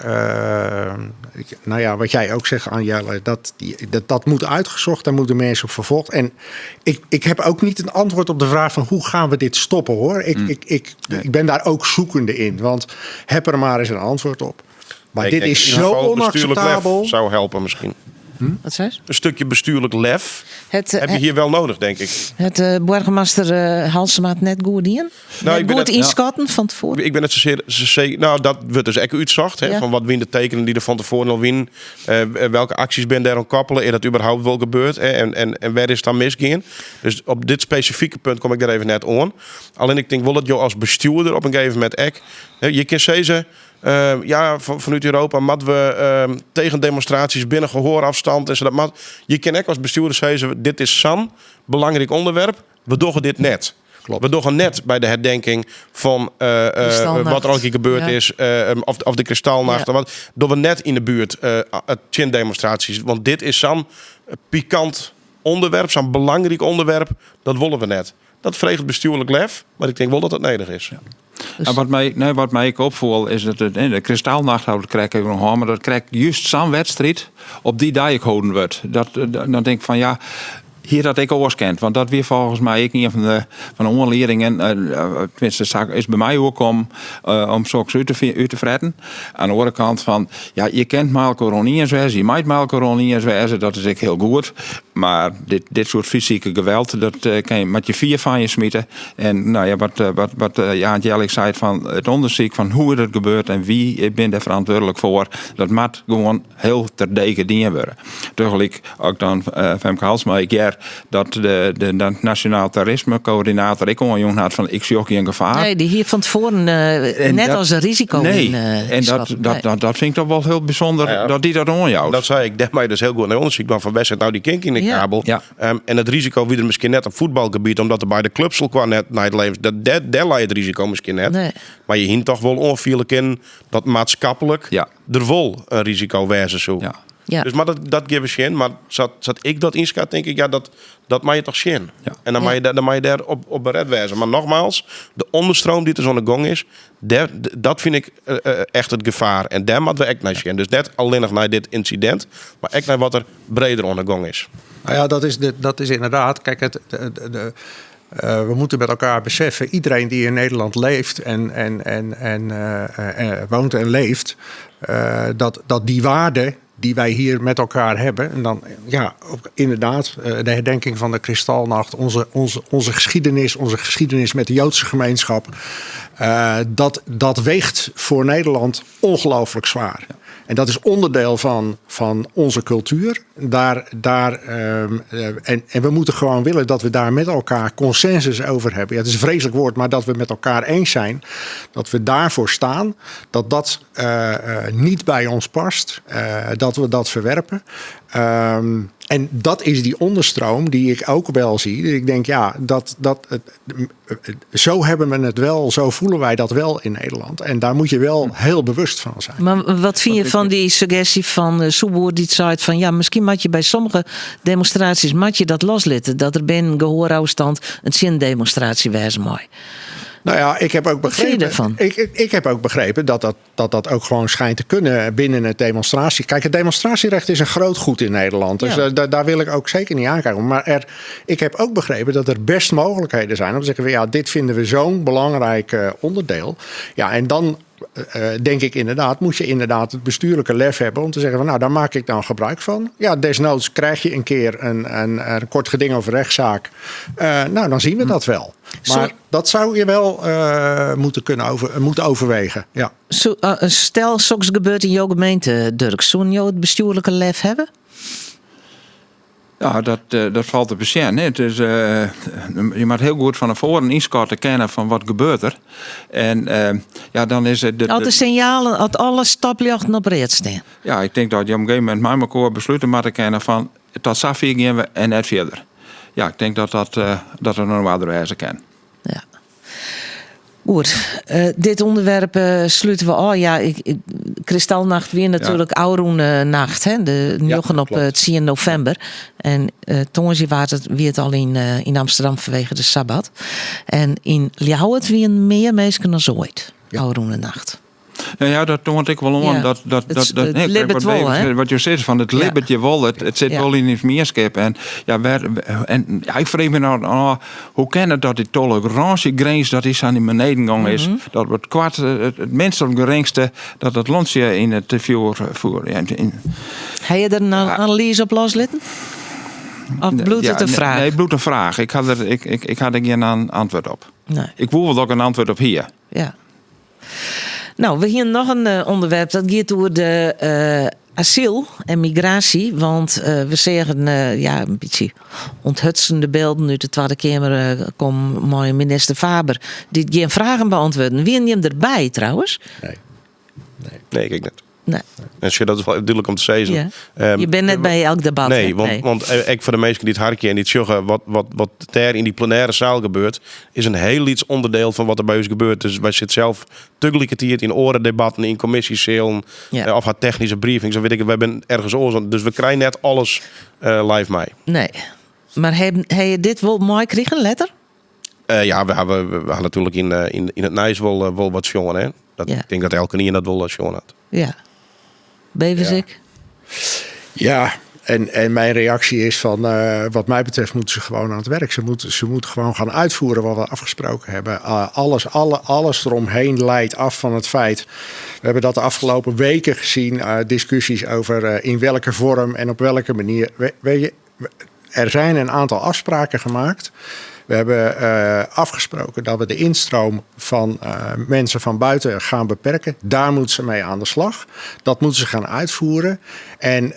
nou ja, wat jij ook zegt, Anjelle, dat moet uitgezocht. Daar moeten mensen op vervolgd. En ik heb ook niet een antwoord op de vraag van hoe gaan we dit stoppen, hoor. Ik ben daar ook zoekende in. Want heb er maar eens een antwoord op. Maar Ik dit denk is in ieder zo geval bestuurlijk lef onacceptabel. zou helpen misschien. Wat zei ze? Een stukje bestuurlijk lef heb je hier wel nodig, denk ik. Het burgemeester Halsema het net goed in? Nou, Net ik ben goed het- inschatten van tevoren? Ik ben het zozeer, zozeer, nou, dat wordt dus echt uitzocht. Hè, Van wat win de tekenen die er van tevoren al win. Welke acties ben daar aan koppelen? Is dat überhaupt wel gebeurd? Hè? En waar is het dan misgaan? Dus op dit specifieke punt kom ik daar even net aan. Alleen ik denk wel dat je als bestuurder op een gegeven moment echt, hè, je kan zeggen, ja, vanuit Europa moeten we tegen demonstraties binnen gehoorafstand en zo dat mat. Je kan ook als bestuurder zeggen, dit is zo'n belangrijk onderwerp, we doen dit net. We doen net bij de herdenking van Kristalnacht. wat er al een keer gebeurd is, of de Kristalnacht. Of wat, doen we net in de buurt het chin-demonstraties. Want dit is zo'n pikant onderwerp, zo'n belangrijk onderwerp, dat willen we net. Dat vreegt bestuurlijk lef, maar ik denk wel dat dat nodig is. Dus En wat mij ook opviel is dat het, de Kristalnacht houdt, krijg ik even nog aan, maar dat krijg ik juist zo'n wedstrijd op die dag ik houden wordt. Dat dan denk ik van ja, hier dat ik oors kent. Want dat weer volgens mij ik niet van de onleringen, tenminste, zaak is bij mij ook om zulks uit te fretten. Aan de andere kant van, ja, je kent Malco niet eens wezen, je maakt Malco niet eens wezen, dat is ik heel goed. Maar dit soort fysieke geweld, dat kan je met je vier van je smieten. En nou ja, wat wat, wat Jan Jellik zei van het onderzoek van hoe het gebeurt en wie ik ben daar verantwoordelijk voor, dat moet gewoon heel terdege dingen worden. Tegelijk ook dan Femke Halsema, ik jaar dat de Nationaal Terrorisme Coördinator ik onjong had van ik zie ook geen gevaar. Nee, die hier van tevoren En net dat als een risico Nee, in en schatten. Nee. dat vind ik toch wel heel bijzonder dat die dat onjouwt. Dat zei ik, dat mij dus heel goed naar onderzoek kwam van West nou die kink in de kabel. En het risico wie er misschien net op voetbalgebied, omdat er bij de clubs al kwam net naar het leven, dat, daar lag het risico misschien net. Maar je hint toch wel onvierlijk in dat maatschappelijk er wel een risico wezen zo. Dus, maar dat geeft zin. Maar zat ik dat inschat, denk ik, ja, dat maak je toch zin. En dan mag je daar, dan mag je daar op bered wezen. Maar nogmaals, de onderstroom die er zo'n gong is, dat vind ik echt het gevaar. En daar moeten we echt naar zien. Dus net alleen nog naar dit incident, maar echt naar wat er breder onder gong is. Nou ja, dat is, de, dat is inderdaad. Kijk, het, de, de, de we moeten met elkaar beseffen, iedereen die in Nederland leeft en woont en leeft, dat die waarden die wij hier met elkaar hebben, en dan, ja, ook inderdaad, de herdenking van de Kristalnacht, onze geschiedenis met de Joodse gemeenschap, dat weegt voor Nederland ongelooflijk zwaar. En dat is onderdeel van onze cultuur. En we moeten gewoon willen dat we daar met elkaar consensus over hebben. Ja, het is een vreselijk woord, maar dat we met elkaar eens zijn. Dat we daarvoor staan. Dat dat niet bij ons past. Dat we dat verwerpen. En dat is die onderstroom die ik ook wel zie. Dus ik denk, ja, dat, dat, het, het, zo hebben we het wel, zo voelen wij dat wel in Nederland. En daar moet je wel heel bewust van zijn. Maar wat vind je van die suggestie van Soepboer die zei van, ja, misschien moet je bij sommige demonstraties moet je dat loslitten. Dat er binnen gehoorafstand een zindemonstratie wezen mooi. Nou ja, ik heb ook begrepen. Ik heb ook begrepen dat dat ook gewoon schijnt te kunnen binnen het demonstratie. Kijk, het demonstratierecht is een groot goed in Nederland. Dus daar wil ik ook zeker niet aankijken. Maar ik heb ook begrepen dat er best mogelijkheden zijn om te zeggen: van, ja, dit vinden we zo'n belangrijk onderdeel. Ja, en dan denk ik inderdaad, moet je inderdaad het bestuurlijke lef hebben om te zeggen van nou, daar maak ik dan gebruik van. Ja, desnoods krijg je een keer een kort geding of rechtszaak. Nou, dan zien we dat wel. Maar dat zou je wel moeten kunnen moeten overwegen. Ja. Zo, stel, soks gebeurt in jouw gemeente, Durk. Zou je het bestuurlijke lef hebben? Ja, dat valt te besjen. Het is, je moet heel goed van tevoren inschatten kennen van wat gebeurt er. En ja, dan is het... Al de signalen, als alle stopljochten op reed staan. Ja, ik denk dat je op een gegeven moment met elkaar besluiten moet kennen van tot zover gaan we en net verder. Ja, ik denk dat er nog wat wijze kan. Ja. Goed, dit onderwerp sluiten we al. Ja, Kristalnacht weer natuurlijk ja. Nacht, hè? De 9 op 10 november. En tongersdei waard het weer het al in Amsterdam vanwege de Sabbat. En in Ljouwert weer meer mensen dan ooit. Ja. Nacht. Nou ja, dat toont ik wel om. Ja. Dat, Het nee, libbet wat, wel, hè? wat je zegt, van het libbet je wel, het zit wel in het meerschip. En, ja, en ja, ik vraag me nou, oh, hoe kan het dat die tolerantiegrens, dat is aan die beneden gang is, dat het kwart, het minst of geringste, dat het landje in het vuur voer. Ja, in, Heb je er een analyse op loslitten? Of bloedt het een vraag? Nee, bloedt een vraag. Ik had er geen antwoord op. Nee. Ik wil wel ook een antwoord op hier. Ja. Nou, we hier nog een onderwerp. Dat gaat over de asiel en migratie. Want we zeggen ja, een beetje onthutsende beelden uit de Tweede Kamer. Komt mooie minister Faber. Die geen vragen beantwoorden. Wie neemt erbij trouwens? Nee. Nee, nee, ik net. Nee. En dat is wel duidelijk om te zeggen. Ja. Je bent net bij elk debat. Nee, hè? Nee. want ik voor de mensen die het hartje en die het sjoggen, wat daar in die plenaire zaal gebeurt, is een heel iets onderdeel van wat er bij ons gebeurt. Dus wij zitten zelf tegelijkertijd in orendebatten, in commissiezalen, of haar technische briefings, of weet ik het. Wij zijn ergens oors. Dus we krijgen net alles live mee. Nee. Maar heb je dit wel mooi gekregen, letter? Ja, we hebben natuurlijk in het Nijs wel wat jongen, hè? Ik denk dat elke niet dat wel jongen had. Ja. Beversik? Ja, en mijn reactie is van, wat mij betreft moeten ze gewoon aan het werk. Ze moeten gewoon gaan uitvoeren wat we afgesproken hebben. Alles eromheen leidt af van het feit. We hebben dat de afgelopen weken gezien, discussies over in welke vorm en op welke manier. Er zijn een aantal afspraken gemaakt. We hebben afgesproken dat we de instroom van mensen van buiten gaan beperken. Daar moeten ze mee aan de slag. Dat moeten ze gaan uitvoeren. En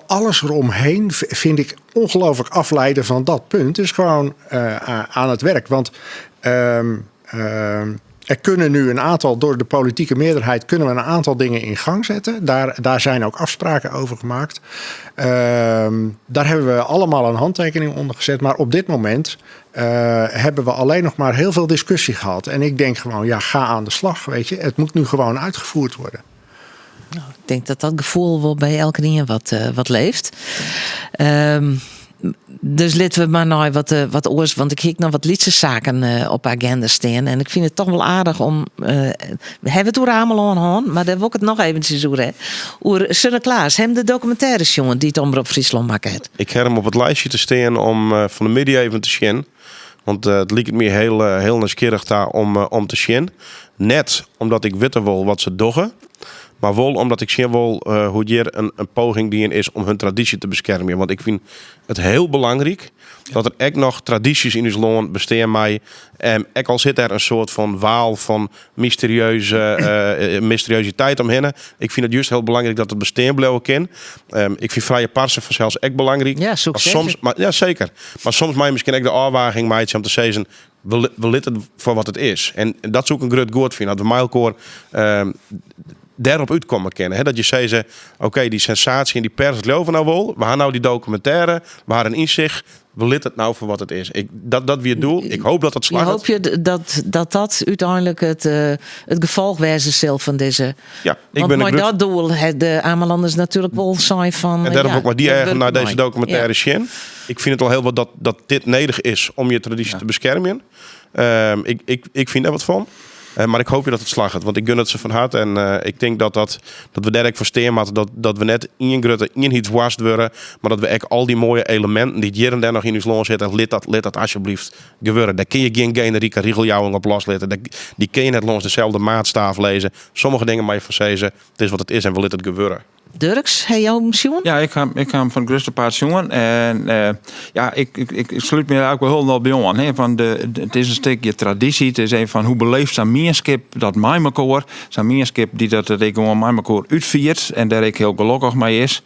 alles eromheen vind ik ongelooflijk afleiden van dat punt. Dus gewoon aan het werk. Want er kunnen nu een aantal, door de politieke meerderheid, kunnen we een aantal dingen in gang zetten. Daar zijn ook afspraken over gemaakt. Daar hebben we allemaal een handtekening onder gezet. Maar op dit moment hebben we alleen nog maar heel veel discussie gehad. En ik denk gewoon, ja, ga aan de slag, weet je. Het moet nu gewoon uitgevoerd worden. Ik denk dat dat gevoel wel bij elke ding wat leeft. Dus laten we maar nou wat oors, want ik heb nog wat lietse zaken op agenda staan. En ik vind het toch wel aardig om, we hebben het over Ameland gehad, maar daar wil ik het nog eventjes over, hè. Oer Sinterklaas, hem de documentaire jongen die het Omrop Friesland maakt. Ik heb hem op het lijstje te staan om van de middag even te zien. Want het liep me heel nieuwsgierig daar om te zien. Net omdat ik weet wel wat ze doggen. Maar wel omdat ik zie wel hoe hier een poging die in is om hun traditie te beschermen. Want ik vind het heel belangrijk dat er echt nog tradities in ons land bestaan. Maar ook al zit er een soort van waal van mysteriositeit omheen. Ik vind het juist heel belangrijk dat het bestaan blijven kan. Ik vind vrije parsen vanzelfs ook belangrijk. Ja, Maar succes. soms, maar, ja, zeker. Maar soms maak je misschien ook de afwaging, maar iets om te zeggen, we litten voor wat het is. En dat is ook een groot goed vind. Dat we met elkaar, dêrop útkomme kinne. Dat je sizze, oké, dy sensaasje en dy pers, dat leauwe we no wol. We ha no dy dokumintêre, we ha in ynsicht. We litte it no foar wat it is. Ik, dat, dat wie it doel. Ik hoop dat dat Je slagget. hoopje dat dat, dat úteinlik it, it gefolch wêze sil fan dizze. Ja, ik Want bin mei in grut- dat doel ha de Amelanders natuerlik wol sein fan. En dêrom ja, wol ik mei dy dit eagen wurket nei dizze mei. dokumintêre Ja. sjen. Ik fyn it al hiel wat dat, dat dit nedich is om je tradysje te beskermjen. Ik, ik, ik fyn dêr wat fan. Mar ik hoopje dat it slagget, want ik gun it se fan herte. En ik tink dat, dat, dat we dêr ek foar stean moatte. Dat, dat we net ien grutte ienheidswoarst wurde, mar dat we ek al dy moaie eleminten dy't hjir en dêr noch yn ús lân sitte, lit dat, lit dat asjebleaft gewurde. Dêr kinne je gjin generike rigeljouwing op loslitte. Dêr, dy kinne je net lâns deselde maatstaaf lizze. Sommige dingen moatte je fan sizze, it is wat it is en we litte it gewurde. Durks, ha jo him sjoen? Ja, ik ha, ik ha him fan it grutste part sjoen. En ja, ik, ik, ik slút my der ek wol hielendal by oan. Hè, fan de, it is in stikje tradysje. It is even fan hoe beleeft sa'n mienskip dat mei mekoar. Sa'n mienskip dy't dat ek gewoan mei mekoar útfiert en dêr ek hiel gelokkich mei is.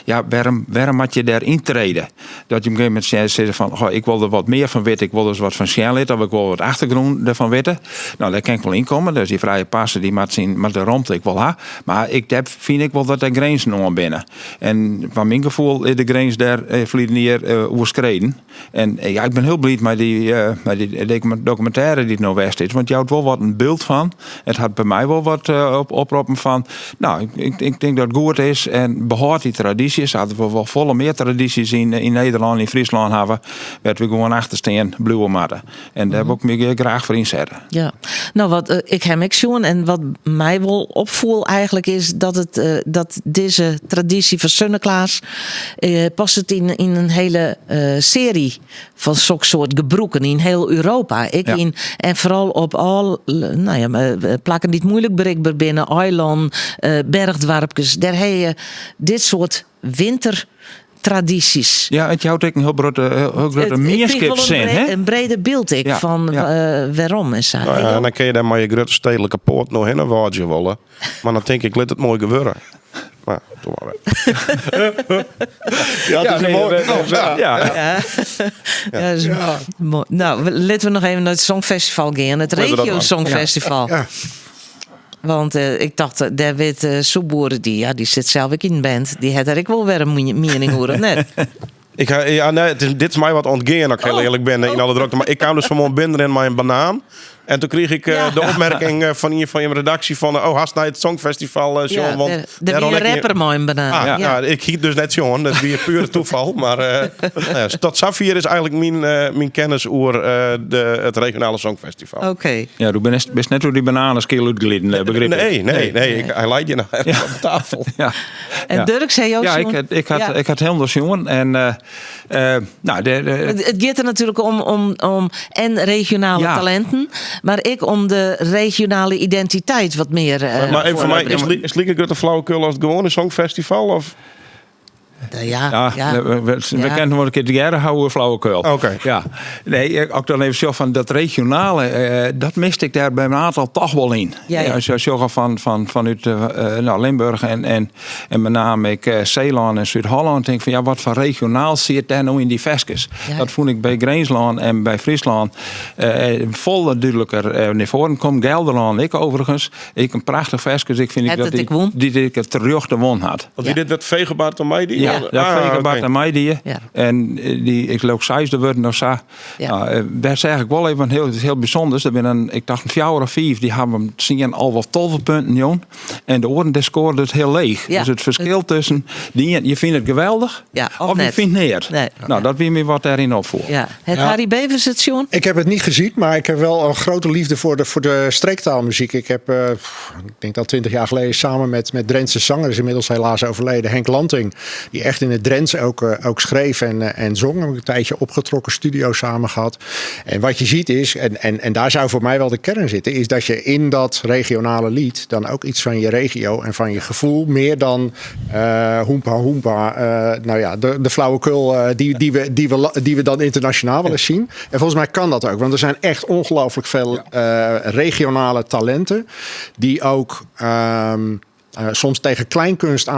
Ja, wêrom, wêrom moat je dêr yntrede? Dat je op in gegeven momint sizze fan, goh, ik wol der wat mear fan witte, ik wol der wat fan sjen litte of ik wol wat achtergrûn derfan witte. Nou, dêr kin ik wol ynkomme. Dus dy frije parse dy moat syn, moat de romte ek wol ha. Mar ek dêr fyn ik wol dat der grinzen oan binne. En foar myn gefoel is de grins dêr ferliden jier oerskreden. En ja, ik bin hiel bliid mei dy, mei dy dokumintêre dy't no west is. Want it jout wol wat in byld fan. It hat by my wol wat oproppen fan, nou, ik, ik tink dat it goed is en behâld dy tradysjes. Sa't we wol folle mear tradysjes yn, yn Nederlân, yn Fryslân hawwe, wêr't we gewoan achter stean bliuwe moatte. En dêr wol ik my graach foar ynsette. Ja, no wat ik ha him ek sjoen en wat my wol opfoel eigentlik is dat, it, dat dizze tradysje fan Sunneklaas passet yn, yn in hiele searje fan soksoart gebrûken yn hiel Europa. Ek Ja. yn, en foaral op al no ja, plakken dy't moeilik berikber binne, eilannen, berchdoarpkes, dêr ha je dit soart wintertradysjes. Ja, it jout ek in hiel grutte, hiel grutte It- ik kriich wol in mienskipssin, hè? In breder byld ek Ja, fan ja. wêrom en sa. No ja, en dan kinne je dêr mei je grutte stedelike poat noch hinne wâdzje wolle. Mar dan tink ik, lit it moai gewurde. Mar, doe mar wer. Ja, het is een nee, mooi- ja. Ja. Ja, dat is moai. No, litte we noch even nei it Songfestival gean. It Litte we dat Regio dwaan. Songfestival. Ja. Want ik tocht, dêr wit Soepboer, dy, ja, dy sit sels ek yn in band. Dy hat dêr ek wol wer in miening oer, of net? Ik ha, ja, nee, it is, dit is my wat ûntgien, as ik hiel earlik bin, yn alle drokte. Mar ik kaam dus fanmoarn binnenrinnen mei in banaan. En toen kreeg ik de opmerking van ien fan jim redaksje fan... Oh, hast nei it Songfestival sjoen? Ja, want der dêr wie in ik rapper mei in banaan. Ah, Ja. ja, ik hie it dus net sjoen. Dat wie pure toeval. Mar no ja, tot safier is eigentlik myn kennis oer it regionale Songfestival. Oké. Ja, do bist, bist net oer dy bananeskil útgliden, begryp ik. Nee, nee, nee. Ik, hy leit hjir noch ergens op tafel. Ja. En Ja. Durk, sei jo Ja, sjoen? ik had, Ja. ik had hielendal sjoen. En, no, de, It giet der natuerlik om en regionale talinten, mar ek om de regionale identiteit wat mear. Maar even foar my, foar is it like grutte flauwekul as it gewoane Songfestival? Of? Ja, Ja, ja. we Ja. kinne wol in kear tegearre hâlde flauwekul. Oké. Ja. Nee, as ik dan even sjoch fan dat regionale, dat miste ik dêr by in oantal toch wol yn. Ja, ja. As je sjogge fanút no, Limburch en mei name ek Seelân en Súd-Hollân, tink ik fan ja, wat foar regionaal sit dêr no yn dy ferskes? Dat fûn ik by Grinslân en by Fryslân folle dúdliker nei foaren kommen. Gelderlân ek overigens. Ek in prachtich ferske. Ik fyn Het dat it ek wûn? dy't ek it terjochte wûn hat. Want wie dit wat Fegebart oan my die? Ja, dat Ah, Fegebart oké. oan my die. Ja. En dy, ik leau seisde wurden of sa. Ja. No, dêr seach ik wol even hiel, hiel bysûnders. Der binne in, ik tocht in fjouwer of fiif, dy hawwe him tsien, 11 of 12 punten jûn. En de oaren dy skoarden it hiel leech. Ja. Dus it ferskil tusken dy ien, je fine it geweldich Ja, of of je net. fine it neat. Nee. No, dat wie my wat dêryn opfoel. Ja. Het Ja. Harry Bevers it sjoen? Ik heb het niet gezien, maar ik heb wel een grote liefde voor de streektaalmuziek. Ik heb, ik denk dat 20 jaar geleden, samen met Drentse zanger, is inmiddels helaas overleden, Henk Lanting, die echt in het Drents ook schreef en zong. Heb ik een tijdje opgetrokken, studio samen gehad. En wat je ziet is, en daar zou voor mij wel de kern zitten, is dat je in dat regionale lied dan ook iets van je regio en van je gevoel, meer dan hoempa hoempa, nou ja, de flauwekul die we dan internationaal wel eens zien. En volgens mij kan dat ook, want er zijn echt ongelooflijk veel regionale talenten die ook Soms tegen kleinkunst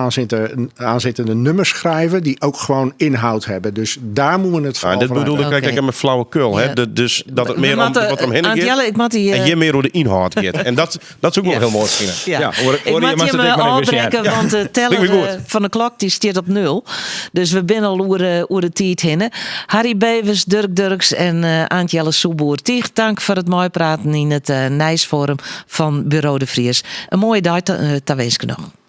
aanzittende nummers schrijven die ook gewoon inhoud hebben. Dus daar moeten we het Ja, vooral dit bedoelde ik vanuit eigenlijk met flauwekul. Hè? Dus dat het We meer om moeten, wat omheen Aant gaat. Jelle, ik moet die, En hier meer over de inhoud gaat. En dat is ook wel heel mooi. Vinden. Ja. Ik moet je me afbreken, want de Lijkt me teller goed. van de klok die staat op nul. Dus we zijn al oer de tijd heen. Harry Bevers, Durk Durks en Aant Jelle Soeboer. Tig dank voor het mooi praten in het Nijsforum van Bureau de Vries. Een mooie dag, te wensen nog.